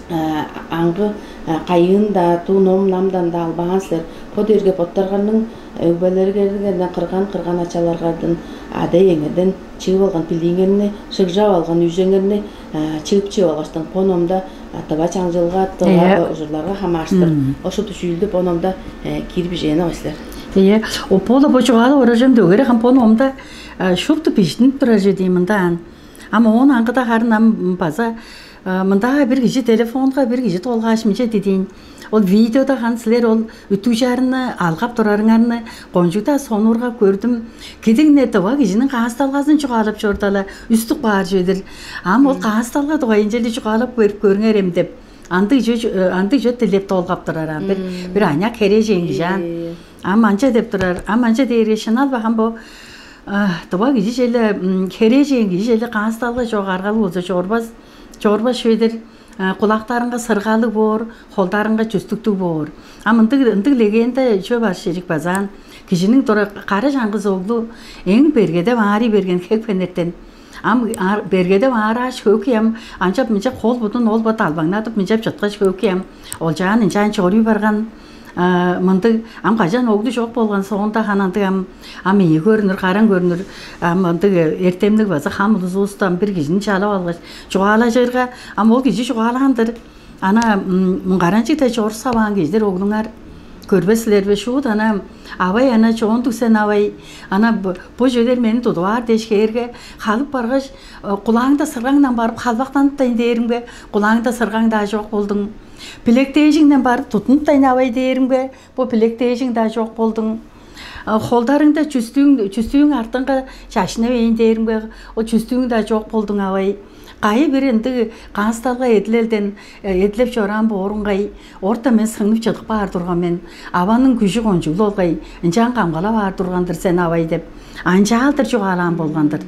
Э, аңгы, э, кайыын-даа, дуу ном-намдан-даа албаан силер. Бо дээрге боттарыңарның өгбелериңерден, кырган-кырган ачаларыңардан, ада-иеңерден чыып алган билииңерни, шыгжап алган үүжеңерни, э, чыып-чыып алгаштың, бо номда, э, тыва чаңчылга, тыва, э, ужурларга хамаарыштыр ол шупту чүүлдү бо номда, э, киир бижээн-не силер. Ийе, ол-ла бо чугаалап орар чүвем дөгере ам бо номда, э, шупту бижиттинип турар чүве дийин мында аан. Ам оон аңгыда харын ам база, э, мында бир кижи, телефонга бир кижи долгааш, мынча дидиин. Ол видеода харын силер ол үттүг чарыны алгап турарыңарны кончуг-даа сонуургап көрдүм. Кидиң-не тыва кижиниң каасталгазын чугаалап чорда-ла, үстүп каар чүве-дир. Ам ол каасталга дугайын черле чугаалап көрүп көрүңерем деп, андыг чү-, э, андыг чүве дилеп долгап турар аан. Бир, бир аныяк херээжен кижи аан. Ам анча деп турар, ам анча дээрге шынап-ла ам бо, а, тыва кижи черле, м, херээжен кижи черле каасталга чок аргалыг болза чорбас, чорбас чүве-дир. А, кулактарынга сыргалыг боор, холдарынга чүстүктүг боор. Ам ындыг, ындыг легенда чүве бар ширик базаан. Кижиниң тура кара чаңгыс оглу эң бергедеп аарый берген хек-фенертен. Ам аар-, бергедеп аарааш, хөөкүй ам, анчап-мынчап хол-будун ол бо далбаңнадып, мынчап чыткаш, хөөкүй ам олчаан ынчаан чоруй барган, а, мындыг. Ам кажан оглу чок болган соонда ханандыг ам, ам ийи көрүнүр, караң көрүнүр, ам мындыг, э, эртемниг база хам улузувустан бир кижини чалап алгаш, чугаалажырга, ам ол кижи чугаалаан-дыр. Ана, м, муңгаранчыг-даа чорус аваан кижилер оглуңар көрбес силер бе? Шуут ана: «Авай, ана чооннуг сен, авай, ана бо, бо чүвелер мени тудуп аар» дээш кээрге, халып баргаш, э, кулааңда сыргаңдан барып халбактаныптайн дээримге, кулааңда сыргаң-даа чок болдуң. Билектээжиңден барып тудунуптайн авай дээримге, бо билектээжиң-даа чок болдуң. Холдарыңда чүстүүң чүстүүң артынга чашынып ээн дээримге, ол чүстүүң-даа чок болдуң авай. Кайы бир ындыг каасталга эдилелден эдилеп чораан бооруңгай, орта мен сыңнып чыдып каар турган мен. Аваның күжү кончуглу олгай, ынчаан камгалап аар турган-дыр сен авай деп, анчаалдыр чугаалаан болган-дыр.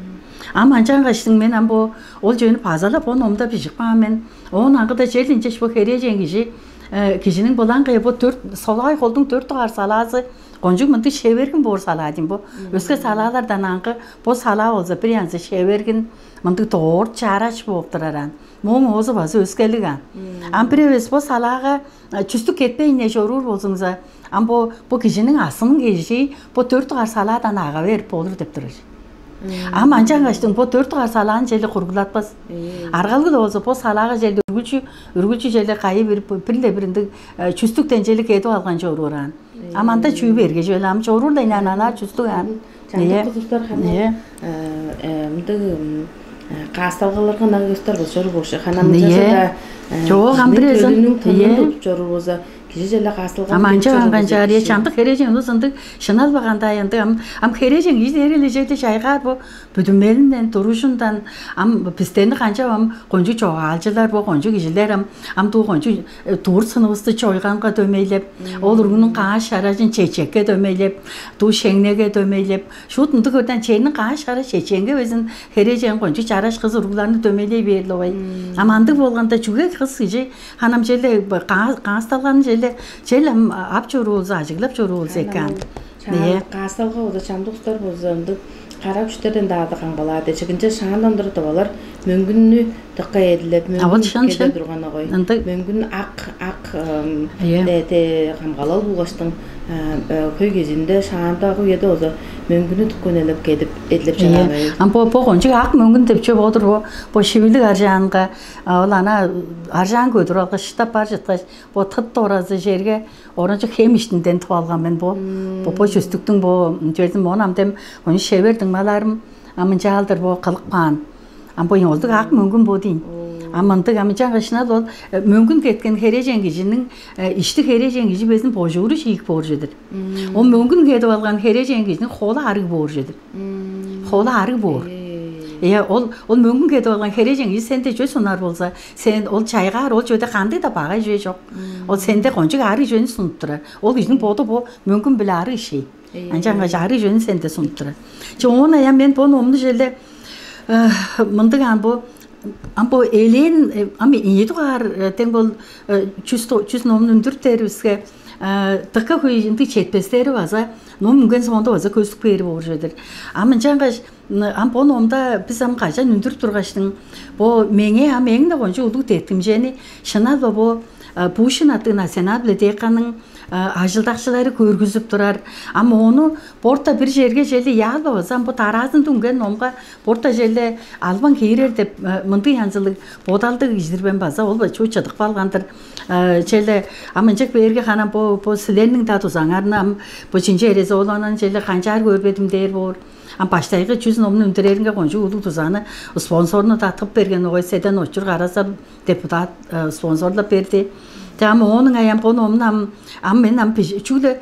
Ам анчангаштың мен ам бо ол чөөнү база-ла бо номда бижип каан мен. Оон аңгыда чел ынчаш бо херээжен кижи кижиниң булаң кыя бо төрт солай холдуң төрт дугаар салаазы кончуг мындыг шевергин боор салаа дейм бо. Өске салаалардан аңгы бо салаа болза бир янзы шевергин, мындыг дорт чараш бооп турар аан. Мооң оозу база өскелиг аан. Ам бир эвес бо салаага чүстүк кетпейне чоруур болзуңза, ам бо бо кижиниң асының кежии бо төрт дугаар салаадан ага берип болур деп турар. Ам анчангаштың бо төрт дугаар салааны чели кургулатпас. Аргалгы-ла болза бо салаага чели үргүлчү үргүлчү чели кайы бир бир-ле бир ындыг чүстүктен чели кедип алган чоруур аан. Ам анда чүү берге чүвел ам чоруур-ла ынаан анаа чүстүг аан. Чамдык кызыстар ханам мындыг каасталгаларга ынак ёстар болчор болчу. Ханам Ийе. Чоок ам бир эзен төлүнүң тынын тудуп чоруур болза, кижи черле каасталган Ам анча анган чаар е чамдык херээжен улус ындыг шыналбагандай ындыг ам ам херээжен кижи дээрележеди чайгаар бу бүдүмелинден туружундан ам бистерни канчап ам кончуг чогаалчылар бу кончуг кижилер ам ам дуу кончуг дуур сынывысты чойганга дөмейлеп, ол уругнуң кааш шаражын чечекке дөмейлеп, дуу шеңнеге дөмейлеп, шуут ындыг көрден чейниң кааш шара чечеңге безин херээжен кончуг чараш кыз уругларны дөмейлей бээр-ле огай. Ам андыг болганда чүге кыз кижи ханам челе каасталганы челе чел ам ап чоруур болза, ажыглап чоруур болза экен. Шаан каасталга болза чамдык устар болза ындыг кара күштерден даады камгалаар дечигинче шаандан тура тывалар мөңгүннү дыкка эдилеп А, ол мөңгүн шын, кеде шын. Турган огой. Ындыг. Мөңгүн ак ак Ийе. Де камгалал булгаштың хөй кезинде шаандагы үеде болза мөңгүнү дыкка үнелеп кедип эдилеп Ийе. Чагаалай. Ам бо бо кончуг ак мөңгүн деп чөп одур бо бо шивилик аржаанга ол ана аржаан көдүр алгаш шыдап бар жаткаш бо тыт доразы жерге оранчы хем иштинден тып алган мен бо бо бо чүстүктүң бо чөзүм оон ам дем ону шевер дыңмалаарым ам ынчаалдыр бо кылып каан. Ам бо оңолдуг ак мөңгүн бо дейн. Ам ындыг ам ынчангаш шынап ол мөңгүн кеткен херээжен кижиниң ишти херээжен кижи безин божууру шиик боор чедир. Ол мөңгүн кедип алган херээжен кижиниң холу арыг боор чедир. Холу арыг боор. Иә, ол ол мөңгүн кедип алган херээжен кижи сенде чөс унар болза, сен ол чайгаар ол чөде кандыг да багай чүве жок. Ол сенде кончуг арыг чүвени сунуп турар. Ол кижиниң боду бо мөңгүн биле арыг ишей. Ынчангаш арыг чүвени сенде сунуп турар. Че оон аян мен бо номну желе мындыг ан бо ам бо элээн ам ийи дугаар тең бол чүс номун үндүрүп дээрибиске дыка хөй ындыг четпестери база ном үнген соонда база көстүп кээри боор чүве-дир. Ам ынчангаш ам бо номда бис ам кажан үндүрүп тургаштың бо меңээ ам эң-не кончуг улуг деткимчени шынап-ла бо Пушкин аттыг национал библиотеканың ажылдакчылары көргүзүп турар. Ам ону борта бир черге чели яалбавазам бу тараазын дүнген номга борта чели албан киирер деп мындыг янзылыг бодалдыг кижидирбен база ол чуу чыдып калган-дыр. Чели ам ынчык бээрге ханам бу бу силерниң да дузаңарны ам бу чинчи эрези олонан чели канчаар көрбедим дээр боор. Ам баштайгы чүз номну үндүреринге кончуг улуг дузаны спонсорну да тып берген огой седен очур карасам депутат спонсорлап берди. Те ам ооның аям бо номну ам ам мен ам чүгле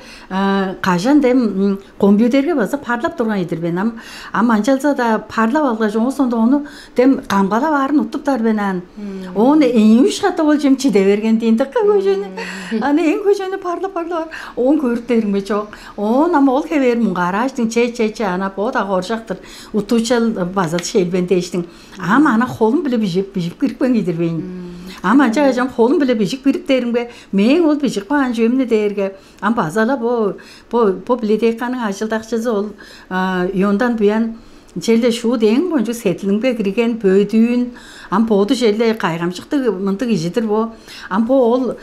кажан дем компьютерге база парлап турган идир мен ам ам анчалза да парлап алгаш оон соонда ону дем камгалап аарын уттуптар мен аан. Оон ээн үш катап ол чем чиде берген дейн дыка көжөнү. Аны эң көжөнү парлап парлап аар оон көрүптериңме чок. Оон ам ол хевээр муңгаарааждың че че че ана бо да коржактыр. Утуучал база шелбен дээштиң. Ам ана холум биле бижип бижип кирипкен кидирбейн. Ам анча ажам холум биле бижип кириптеримге мээң ол бижип каан чүвемни дээрге ам база-ла бо бо бо библиотеканың ажылдакчызы ол иондан буян челе шууд эң кончуг сетлимге кирген бөөдүүн ам боду челе кайгамчыктыг мындыг кижидир бо. Ам бо ол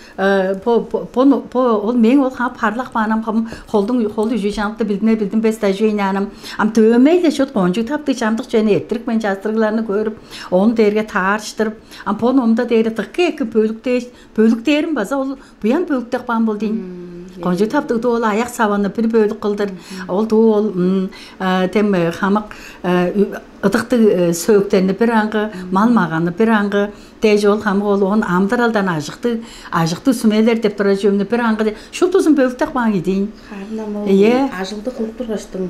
бо бо бо ол мээң ол хаа парлак баанам холдуң хол үжү чамыкты билдине билдинбес дажуйнаанам. Ам дөмей-ле шут кончуг таптыг чамдык чүвени эрттирик мен частырыгларны көрүп, ону дээрге таарыштырып, ам бо номда дээри дыка эки бөлүктээш, бөлүктээрин база ол буян бөлүктеп каан бол дейн. Кончуг таптыг дуу ол аяк саваны бир бөлүк кылдыр. Ол дуу ол м, а, тем э, хамык э, ү- ыдыктыг э, сөөктерни бир аңгы, мал маганы бир аңгы. Дээш ол хамык ол он амдыралдан ажыктыг, ажыктыг сүмелер деп турар чүвемни бир аңгы де- шуптузун бөлүктеп каан кидиин. Харын ам ол Ийе. Ажылды кылып тургаштың,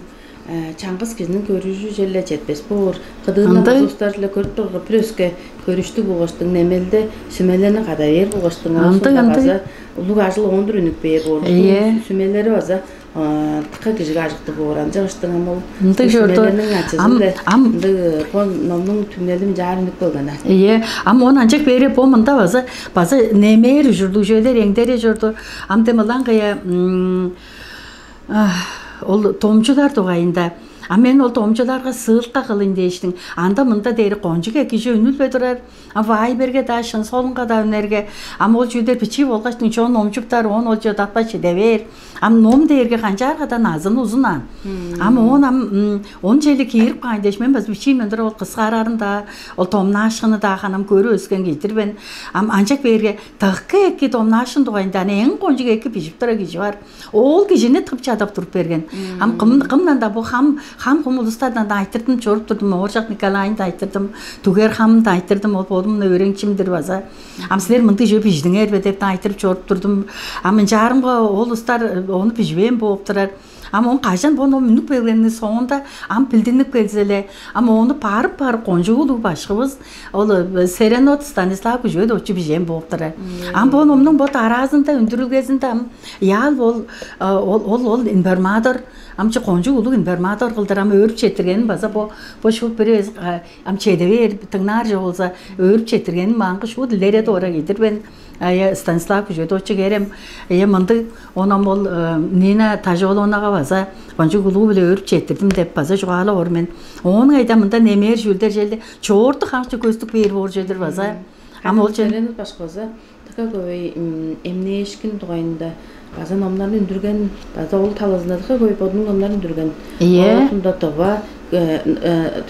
э, чаңгыс кижиниң көрүжү черле четпес боор. Кыдыындан Ындыг. База устар-ла көрүп турган бир өске көрүштүг болгаштың, немелде сүмелени када бээр болгаштың, Ындыг, оозунда ындыг. База улуг ажыл оон-дур үнүп бээр боор. Ийе. Сүмелери база а, тыка кижиге ажыктыг боор, ынчангаштың ам ол Ындыг чорду. Сүмелерниң ачызы Ам- Ам- ындыг бо номнуң түңнели мынчаар үнүп келген. Ийе, ам он анчак бере бо мында база база немээр ужурлуг чүвелер эңдере чорду. Ам дем ылаң кыя м, а, ол домчулар дугайында. А мен ол домчуларга ссылка кылын дээштиң. Анда мында дээри кончуг эки чүве үнүлбе турар. А Вайберге-даа, шын солунга-даа үнерге, ам ол чүүлдер бичии болгаштың чон номчуптар, оон ол чыдатпас чиде бээр. Ам ном дээрге канчааргадан азын узун аан. Ам оон ам м, он чели киирип каайн дээш, мен база бичии мен тура ол кыскаарарын-даа, ол домнаашкыны-даа ханам көрүп өскен кижи-дир мен. Ам анчак бээрге дыка эки домнаашкын дугайында аны эң кончуг эки бижип тура кижи бар. Ол кижини тып чадап туруп берген. Ам кым кымдан да бу хам хам кум улустардан да айтырдым, чоруп турдум. Ооржак Николайны да айтырдым, Тугер хамын да айтырдым. Ол бодум мына өөреникчим-дир база. Ам силер мындыг чүве биждиңер бе деп да айтырып чоруп турдум. Ам ынчаарымга ол улустар ону биживээн бооп турар. Ам он кажан бо ном үнүп келгениниң соонда ам билдинип келзе-ле, ам ону барып барып кончуг улуг башкывыс ол Серенот Станислав Күжүгет очу бижээн бооп турар. Ам бо номнуң бо дараазында үндүрүлгезинде ам Яал ол ол ол ол информатор, ам чи кончуг улуг информатор кылдыр ам өөрүп четтиргенин база бо бо шуут бир эвес ам чеде бээр, дыңнаар же болза өөрүп четтиргенин маңгы шуут илере доора кедир мен. Ая Станислав Күжөдович керем ыя мындыг онам ол Нина Тажоловнага база кончуг улуу-биле өөрүп четтирдим деп база чугаалап ор мен. Оон кайда мында немээр чүүлдер желде чоорту хамчы көстүк бээр боор чедир база. Ам ол чен Башкызы Дыка көй эмнээшкин дугайында база номнарны үндүрген, база ол талазында дыка көй бодунуң номнарын үндүрген. Ийе. Оозунда дова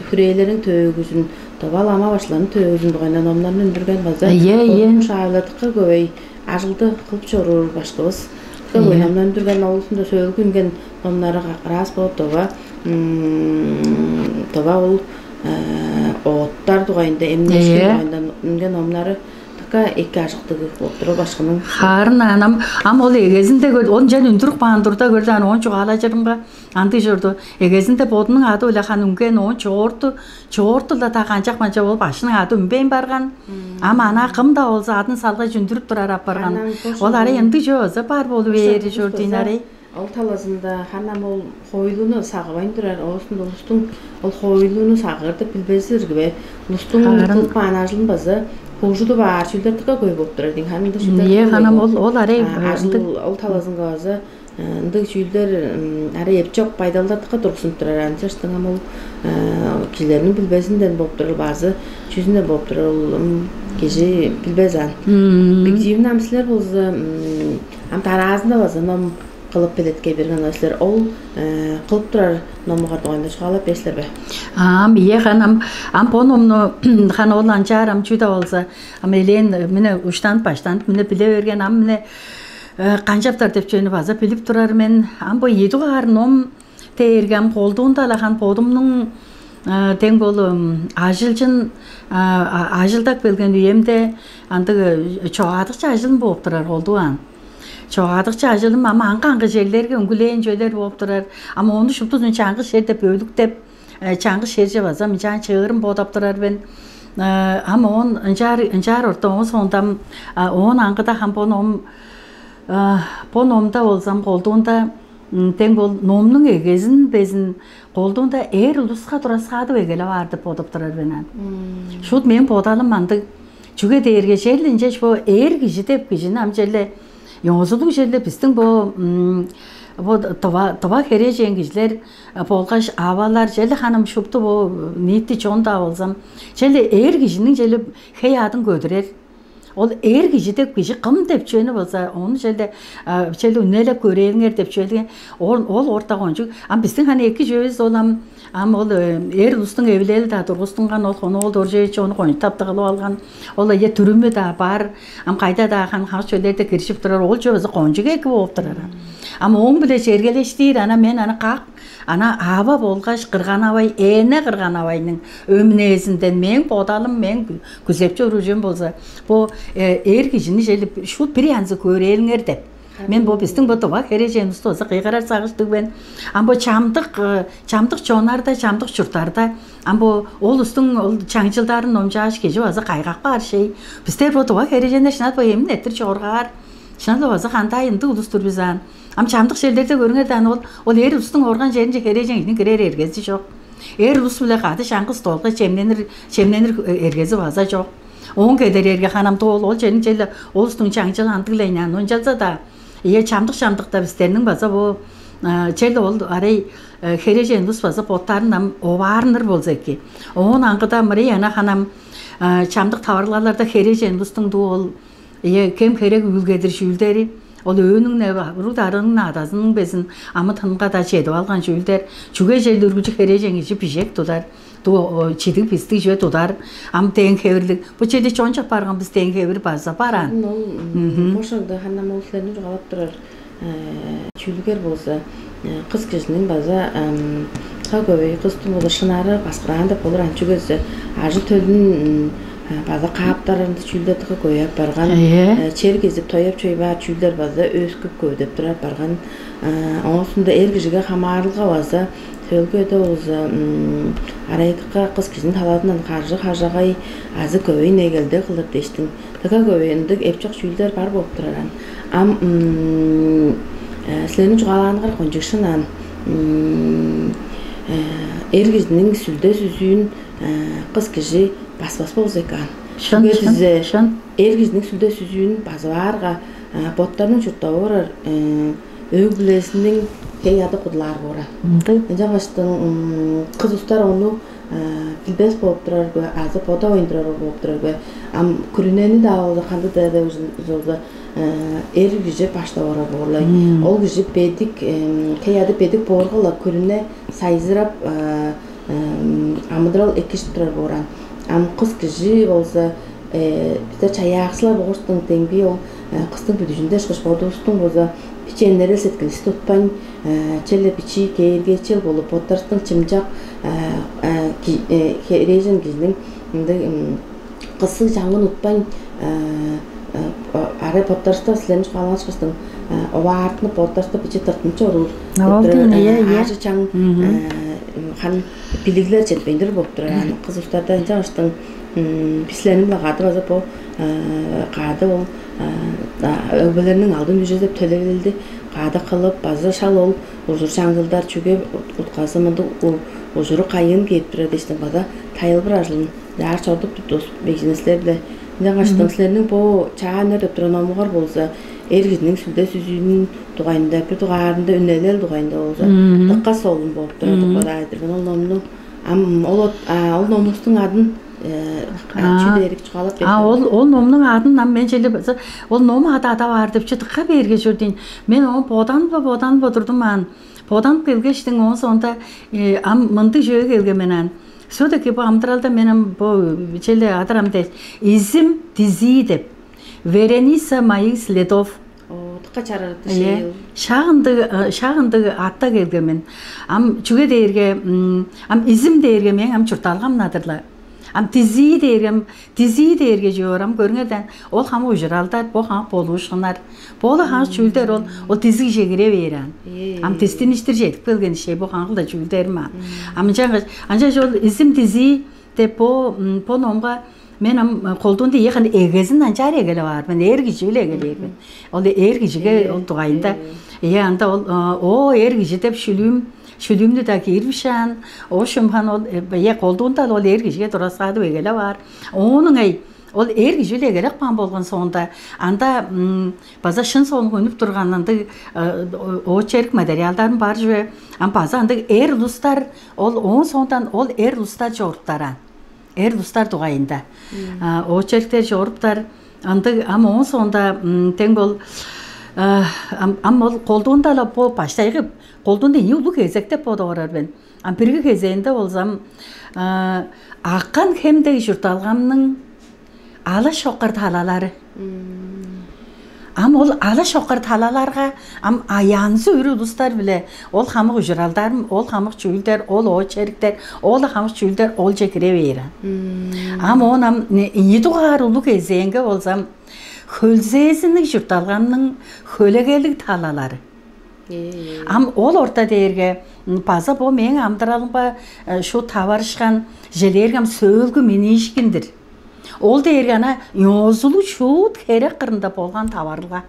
хүрээлерин төөгүзүн, дова лама башларын төөгүзүн дугайында номнарны үндүрген база Ийе, ийе. Бодунуң шаайла дыка көй ажылды кылып чоруур башкыбыз. Дыка көй Ийе. Номнарын үндүрген, оозунда сөөлгү үнген номнары как раз болуп дова дова ол ооттар дугайында, эмнээшкин Ийе. Дугайында үнген номнары Дыка эки ажыктыг болуп турар башкының. Хаарын анам ам ол эгезинде көр, ол ынчан үндүрүп каан турда көрдү аны оон чугаалажырымга андый чорду. Эгезинде бодунуң ады-биле хан үнген оон чоорту чоорту-ла та канчак манча болуп башкының ады үнбейн барган. Ам ана кым-да болза адын салгаш үндүрүп турар апарган. Ол арай ындыг чооза бар болуп ээри чордуйн арай. Ол талазында ханам ол хоойлуну сагывайн турар, оозунда улустуң ол хоойлуну сагыыр деп билбези ирги бе? Улустуң Хаарын. Кылып каан ажылын база хуужудуп аар чүүлдер дыка көй болуп турар дейн. Ханында чүүлдер Ие дыка ханам көй ол ол арай болуп. А, ажыл ындыг. Ол талазынга база э, ындыг чүүлдер м, ара эпчок байдалдар дыка тургузунуп турар. Аны чаштыңам ол э, кижилерниң билбезинден болуп турар, базы чүзүнден болуп турар ол м, кижи билбес ан. Мм. Бигдиимни ам силер болза м, ам дараазында база ном кылып белеткей берген силер ол э, кылып турар номуңар дугайында чугаалап бээр силер бе? Ам ие ханам ам бо номну хан ол анчаар ам чүү да болза ам элээн мине уштанып баштанып мине биле берген ам мине э, канчаптар деп чүвени база билип турар мен. Ам бо ийи дугаар ном дээрге ам колдуунда-ла хан бодумнуң э, дең болу м, ажылчын а, а- ажылдап келген үемде андыг э, чогаадыкчы ажылым бооп турар колдуу аан. Чогаадыкчы ажылым ама аңгы-аңгы черлерге үнгүлээн чүвелер бооп турар. Ама ону шуптузун чаңгыс черде бөлүктеп, э, чаңгыс черже база мынчаан чыырым бодап турар мен. Э, Ама оон ынчаар ынчаар орта оон соонда ам, а, оон аңгыда хам бо ном а, бо номда болзам колдуунда м, дең бол номнуң эгезин безин колдуунда эр улуска тураскаадып эгелеп аар деп бодап турар мен ан. Шуут мен бодалым мандыг. Чүге дээрге черле ынчаш бо эр кижи деп кижини ам черле ёзулуг черле бистиң бо м, бо дыва дыва херээжен кижилер а, болгаш авалар черле ханым шупту бо ниити чон-даа болзам черле эр кижиниң черле хей аадын көдүрер. Ол эр кижи деп кижи кым деп чүвени болза, ону челде челде үнелеп көрээлиңер деп чүве ол ол орта кончуг. Ам биздин хана эки чүвевис ол ам ам ол эр улустуң эвилели-даа тургустунган, ол хоноол доржу эчи ону кончуг таптыгылып алган. Ол ыя түрүмү-даа бар. Ам кайда-даа хан хак чөлдерде киришип турар, ол чүве база кончуг эки болуп турар. Ам ооң-биле чергелештир ана мен аны как ана ава болгаш кырган авай, эне кырган авайның өмүнээзинден мээң бодалым, мээң күзеп чоружум болза, бо эр кижини желип шут бир янзы көрээлиңер деп. Мен бо биздин бо дыва херээженивисти болза кыйгырар сагыштыг мен. Ам бо чамдык чамдык чонарда, чамдык чурттарда ам бо ол улустуң ол чаңчылдарын номчааш кижи база кайгап каар шей. Бистер бо дыва херээженнер шынап бо эмин эттир чоргаар. Шынап база кандай ындыг улус-тур бис аан. Ам чамдык черлерде көрүңер даан, ол ол эр улустуң орган черинче херээжен кижиниң кирер эргези чок. Эр улус-биле кады чаңгыс долга чемненир чемненир эргези база чок. Оон кедер эрге ханамдык ол ол черин челе ол улустуң чаңчыл андыглайнаан ончалза-даа, ие чамдык-чамдыкта бистерниң база бо черле ол арай херээжен улус база боттарын ам оваарныр болза эки. Оон аңгыда мырый ана ханам чамдык таварылгаларда херээжен улустуң дуу ол ие кем херек үүлгедир чүүлдери, ол өөнүң не уруг дарының адазының безин амы тынга да чедип алган чүүлдер. Чүге чел үргүлчү херээжен кижи бижек тудар, чидиг бистиг чүве тудар. Ам дээн хевирлиг бу черде чончуп барган бис дээн хевир база бараан. Ол бошоңда ханам ол силерни чугаалап турар чүүлгер болза, кыс кижиниң база ха көбей кыстың болза шынары баскыраан деп болур, ан чүгезе ажы төлүн база кааптар ынды чүүлдердиги көй апарган. Чер кезип тояп чой баар чүүлдер база өскүп көвдөп тур апарган. Оозунда эр кижиге хамаарылга база төлгөдө болза арайдыкка кыс кижиниң талазындан каржы хажагай азы көбей негелде кылыр дештиң. Дыка көбей ындыг эпчок чүүлдер бар болуп тураран. Ам силерниң чугаалааныгар кончуг шынаан. Эр кижиниң сүлде сүзүүн кыс кижи баспас болза экен. Шын, шын, шын. Эр кижиниң сүлде сүзүүн базып аарга, боттарының чурттап орар өг-бүлезиниң хей-ады кудулаар бооран. Ынчангаштың кыс устар ону билбес болуп турар бе азы бода оюндурар болуп турар бе? Ам күрүнени-даа болза кандыг-даа болза эр кижи баштап орар боорлай. Ол кижи бедик, хей-ады бедик боорга-ла күрүне сайзырап, амыдырал экижип турар бооран. Ам кыс кижи болза бизде чаяакчылар болгуштуң демги ол кыстың бүдүжүнде ышкаш бодувустуң болза бичээннери сеткилисти утпайн, черле бичии кээргээчел болуп боттарыстың чымчак херээжен кижиниң ындыг кысыг чаңгын утпайн, арай боттарыстар силерниң чугаалаашкыстың оваартынып боттарыстар биче тыртынып чоруур. Ол дептер дийин, ие, ие. Аажы чаң хан билиглер четпейндир болуп турар. Аны кыз устарда ынча баштың бислерниң кады база бо кады ол өгбелерниң алдын үже деп төлевилди кады кылып база шал ол ужур чаңчылдар чүге утказы мындыг ужуру кайын кээп турар дээштиң база тайылбыр ажылын яар чордуп туттус бегжинеслер биле. Ынчангаш силерниң бо чааннар деп турар номугар болза эр кижиниң сүлде сүзүүнүн дугайында бир дугаарында үнелел дугайында болза дыкка солун болуп турар дыкпадаайдыр ол номну. Ам ол ол номустуң адын чү дээрик чугаалап берип. Ол ол номнуң адын ам мен челе ол ном ада ада баар деп чыдыкка берге чүр дейн. Мен оон боданып боданып турдум аан. Боданып келгештиң оон соонда ам мындыг чүве келген мен аан. Все-таки бо амдыралда мен ам бо челе адырам дээш изим дизии деп. Вереница моих следов. Дыкка чарарыты шыйыл. Шагындыг шагындыг атта келген мен. Ам чүге дээрге ам изим дээрге мээң ам чуртталгам надырла. Ам дизии дээрге ам дизии дээрге чүве орам көрүңерден ол хам ужуралдар, бо хам болуушкуннар. Бола хаңыс чүүлдер ол ол дизиг жегире бээр ам. Ам дистиништир жетип келген ишей бо хаңгылда чүүлдерим ам. Ам ынчангаш анчаш ол изим дизии деп бо бо номга мен ам колдуунда ийи ханы эгезин анчаар эгелеп аар мен, эр кижи-биле эгелээр мен. Ол эр кижиге ол дугайында. Ийе, анда ол о эр кижи деп шүлүүм шүлүүмнү-даа киирбишаан, оошумхан ол ийе колдуунда ол эр кижиге тураскаадып эгелеп аар. Оонуң ай ол эр кижи-биле эгелеп каан болган соонда анда база шын соонук үнүп турган ындыг очерк материалдарын бар чүве. Ам база ындыг эр улустар ол оон соондан ол эр улустар чоруптар аан. Эр улустар дугайында очерктер чоруптар. Ындыг, ам оон соонда, м, дең бол, э, ам, ам ол колдуунда-ла бо баштайгы, колдуунда ийи улуг кезек деп бодап орар мен. Ам бирги кезээнде болзам, э, Аккан хем дег чуртталгамның ала шокар талалары. Ам ол ала шокар талаларга ам аянзы үр улустар-биле ол хамык ужуралдар, ол хамык чүүлдер, ол очериктер, ол хамык чүүлдер олче кире бээр. Ам оон ам ийи дугаар улуг кезээнге болзам, хөлзээзинниг чуртталгамның хөлегелиг талалары. Ам ол орта дээрге база бо мээң амыдыралымга шуут таварышкан желээргем сөөлгү миниишкиндир. Ол дээрге ана ёозулуг шуут херек кырында болган таварылга.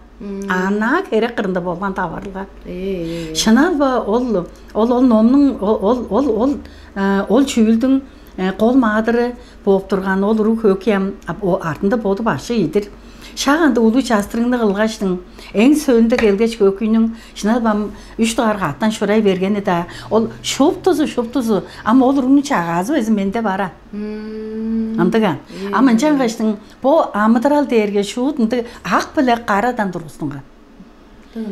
Анаа херек кырында болган таварылга. Шынал ба ол, ол, ол номнуң, ол, ол, ол, ол, ол чүүлдүң кол маадыры бооп турган ол уруг хөөкүй ам артында боду башы ийдир. Шак анда улуу частырыңны кылгаштың, эң сөөлүнде келгеш, хөөкүйнүң шынап ам үш дугаарга аттан шурай бергени-даа, ол шуптузу, шуптузу, ам ол уругнуң чагаазы безин менде бара. Ындыга. Ам ынчангаштың бо амыдырал дээрге шуут ындыг ак биле карадан тургустунган.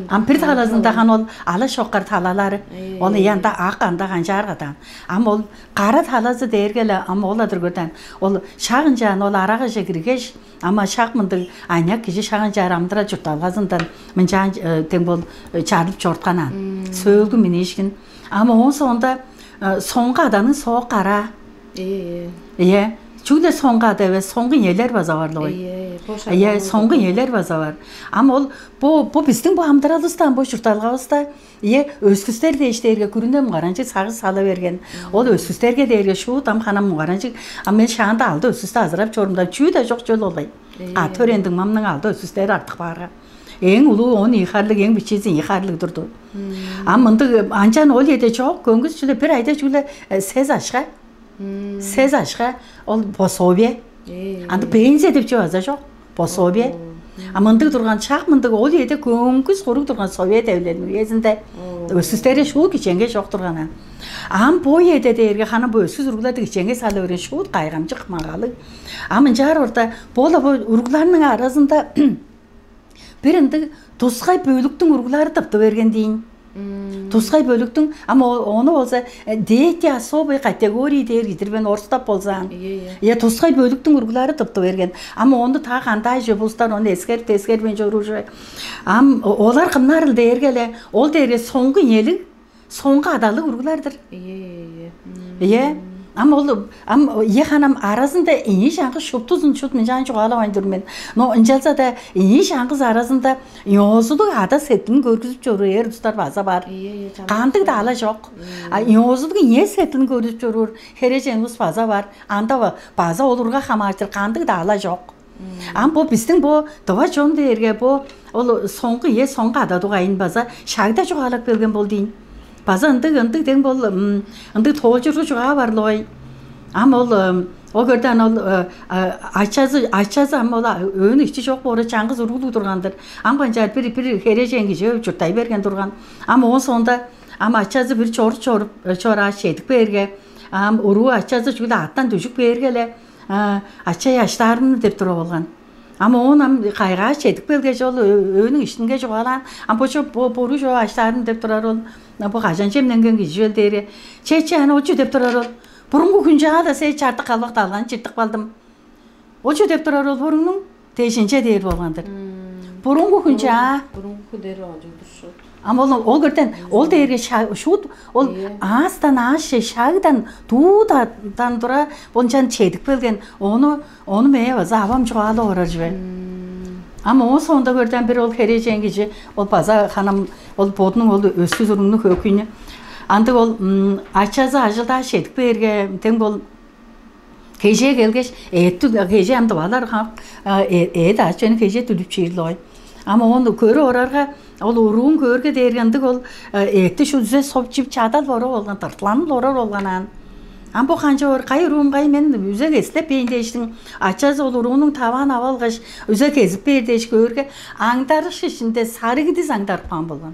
Ам бир талазында хан ол ала шокар талалары. Ол янда ак анда канчааргадан. Ам ол кара талазы дээрге-ле ам ол-ла дүргүрден. Ол шагынчаан ол арагаже киргеш, ама шак мындыг аныяк кижи шагынчаар амдыра чуртталгазындан мынчаан тең бол чарылып чортканан. Сөөлгү миниишкин. Ама оон соонда соңга аданың соок караа. Ийе. Чүгле соңга ада эвес, соңгу ийелер база бар-ла ой. Ийе, соңгу ийелер база бар. Ам ол бо бо биздин бо амдыралывыста, бо чуртталгавыста, ийе, өскүстер дээш дээрге күрүнем мугаранчык сагыш сала берген. Ол өскүстерге дээрге шуут ам ханам мугаранчык, ам мен шаанда алды өскүстү азырап чорумда чүү да жок чөл олай. А төрендиң мамның алды өскүстери артык баарга. Эң улуу он ийи харлыг, эң бичиизи ийи харлыг турду. Ам мындыг анчан ол эде жок, көңгүс чүле бир айда чүгле сез ашка. Сез ашка ол пособие. Анда пенсия деп чүве база жок. Пособие. А мындыг турган шак мындыг ол эде көңгүс куруг турган совет эвлениң үезинде өскүстере шуут кичеңге жок турган. Ам бо эде дээрге хана бо өскүс уруглар кичеңге сала берген шуут кайгамчык магалыг. Ам ынчаар орта бола бо уругларның аразында бир ындыг тускай бөлүктүң уруглары тыпты берген дейн. Тускай бөлүктүң, ама ону болза дети особой категории дээр кидирбен орустап болзаан. Ийе, тускай бөлүктүң уруглары тыпты берген. Ама ону та кандай же булстар ону эскерип эскербейн чоруур же. Ам олар кымнарыл дээрге эле ол дээрге соңгу ийелиг, соңгу адалыг уруглар-дыр. Ийе, ийе, ийе. Ийе. Ам ол ам ийе ханам аразында ийи чаңгы шуптузун шут мынчаан чугаалавайн тур мен. Но ынчалза-да ийи чаңгыс аразында ёозулуг ада сеткилин көргүзүп чоруур эр устар база бар. Ийе, ийе. Кандыг-даа ала жок. А ёозулуг ийе сеткилин көргүзүп чоруур херечен улус база бар. Анда база олурга хамаарчыр кандыг-даа ала жок. Ам бо биздин бо дыва чон дээрге бо ол соңгу ийе соңгу ада дугайын база шагда чугаалап келген бол дейн. База ындыг ындыг дең бол ындыг тоолчургу чугаа бар-ла ой. Ам ол ол көрдө ана ол ачазы ачазы ам ол өөнү ичи чок боора чаңгыс уруглуг турган-дыр. Ам канчаар бир бир херээжен кижи чурттай берген турган. Ам оон соонда ам ачазы бир чоруп чоруп чорааш чедип кээрге ам уруу ачазы чүгле аттан дүжүп кээрге эле ачай аштаарымны деп туруп алган. Ам оон ам кайгаш чедип келгеш ол өөнүң иштинге чугаалаан. Ам бо чоп буруу чоп аштаарым деп турар ол. Бо кажан чемненген кижи чүвел дээри. Че че аны очу деп турар ол. Бурунгу хүн чаада сээ чартык калбак далган чыртык балдым. Очу деп турар ол буруңнуң дээшинче дээр болган-дыр. Бурунгу хүн чаа. Бурунгу хүн дээр болган чок-тур шут. Ам ол ол көрден ол дээрге шуут ол аастан аашче шагдан дуудан тура болчан чедип келген ону ону мээ база авам чугаалап орар чүве. Ам оон соонда көрден бир ол херээжен кижи ол база ханам ол бодунуң ол өскүс уруңну хөкүйнү андыг ол ачазы ажылдаа чедип бээрге тең бол кежээ келгеш эът кежээ ам дывалар эът аачы кежээ дүлүп чиирлой. Ам оон көрүп орарга ол уруун көөрге дээрге ындыг ол эътти шүлзе соп чип чадал боруп алган, тыртыланып олурар болган аан. Ам бо канчап ор кай уруум кай мен үзе кеслеп бээйн дээштиң. Ачазы ол уруунуң таваан ап алгаш үзе кезип бээр дээш көөрге аңдарыш ишинде сарыг идис аңдарып каан болган.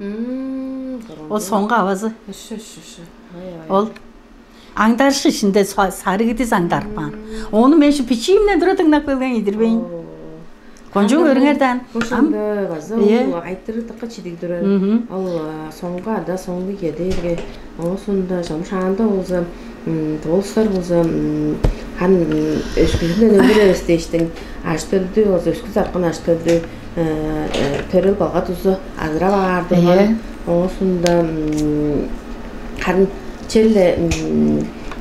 Ол соңгу авазы. Ол аңдарыш ишинде сарыг идис аңдарып каан. Ону мен бичиимден тура дыңнап келген идирбейн. Кончуг көрүңер даан. Ошондо база ол айтырыдыкка чидиг турар. Ал соңга ада соңгу кедерге оосунда жамшаанда болза, болустар болза, хан өскүзүнден өндүр эвес дээштиң, аштөлдү болза өскүс арткан аштөлдү төрел балга тузу азырап аар турган. Оосунда харын челле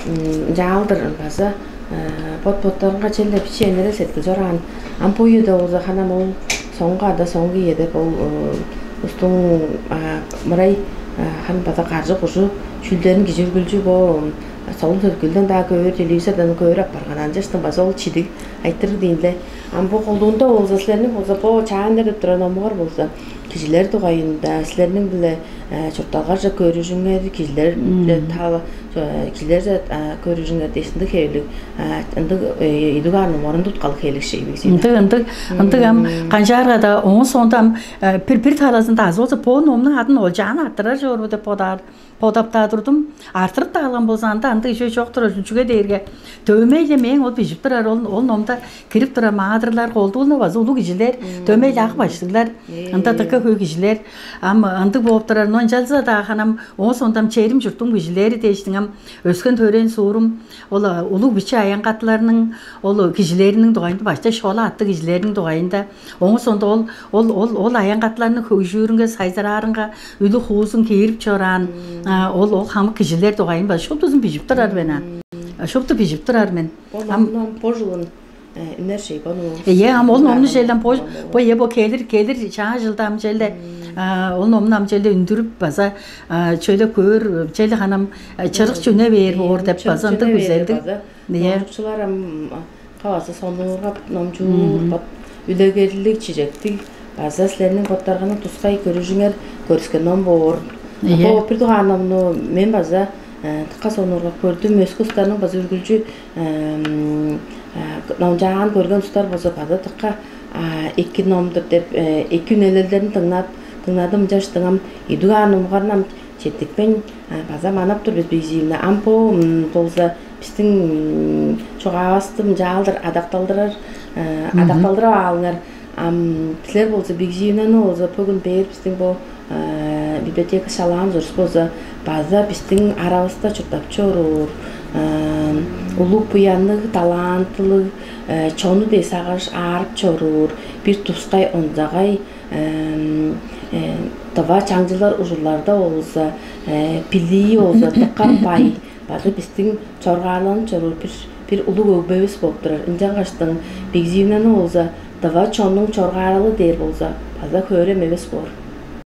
ынчаалдыр база бот-боттарынга челле бичии энерел сеткил чораан. Ам бо үеде болза ханам ол соңга ада соңгу ийе деп ол устуң мырай хан база каржы кужу чүүлдерин кижи үргүлчү бо солун сөткүлден даа көөр, телевизордан көөр апарган анчаштың база ол чидиг айтырыг диинле. Ам бо колдуунда болза силерниң болза бо чааннер деп турар номугар болза кижилер дугайында силерниң биле чуртталгарже көрүжүңер, кижилер тала кижилерже көрүжүңер дээш ындыг хевирлиг ындыг идугаар номорун туткалыг хевирлиг шей бигзин. Ындыг ындыг ындыг ам канчаарга-даа оон соонда ам бир бир талазында азы болза бо номнуң адын олчаан арттырар чорбу деп бодаар бодаптаа турдум. Артырып-даа алган болза, анда ындыг чүве чок турар чүл. Чүге дээрге дөмей-ле мээң ол бижип турар ол, ол номда кирип турар маадырлар, колдуулуна база улуг кижилер, дөмей-ле ак баштыглар, ында дыка хөй кижилер. Ам ындыг бооп турар. Но ынчалза-даа ханам оон сондам черим чурттуң кижилери дээштиң ам өскен төрээн суурум ол улуг биче аянгатыларның ол кижилериниң дугайында башта шола атты кижилериниң дугайында оон сондо ол ол ол ол аянгатыларның хөйжүүрүнге сайзыраарынга үлү хуузун кээрип чораан ол ол хамык кижилер дугайын база шуптузун бижип турар мен ам. Шупту бижип турар мен. Ам бо жылын үнер шей бону. Э ам ол номну желден бо бо е бо келир келир чаа жылда ам желде ол номну ам желде үндүрүп база чөйле көөр челе ханам чырык чүне бээр боор деп база ындыг күзелдиг. Ие. Чылар ам кавазы сонуургап номчуур бат үлегерлиг чижектиг база силерниң боттаргының тускай көрүжүңер көрүскен ном боор. Бо бир дугаар номну мен база тыкка сонуургап көрдүм. Өскү устарның база үргүлчү номчаан көрген устар болза база тыкка эки номдур деп эки үнелелдерин дыңнап дыңнадым. Ынчаштыңам идүг аар номугарнам четтикпейн база манап тур бис бигзиимни. Ам бо болза бистиң чугаавысты мынчаалдыр адакталдырар, адакталдырып аалыңар. Ам силер болза бигзиимнени болза бөгүн бээр бистиң бо библиотека шалаан ужурус болза база бистиң аравыста чурттап чоруур улуг буянныг, талантылыг, чону дей сагыш аарып чоруур бир тускай онзагай дыва чаңчылар ужурларда болза билии болза дыка бай база бистиң чоргаарланып чоруур бир бир улуг өгбевис болуп турар. Ынчангаштың бигзиимнени болза дыва чоннуң чоргааралы дээр болза база хөөрем эвес боор.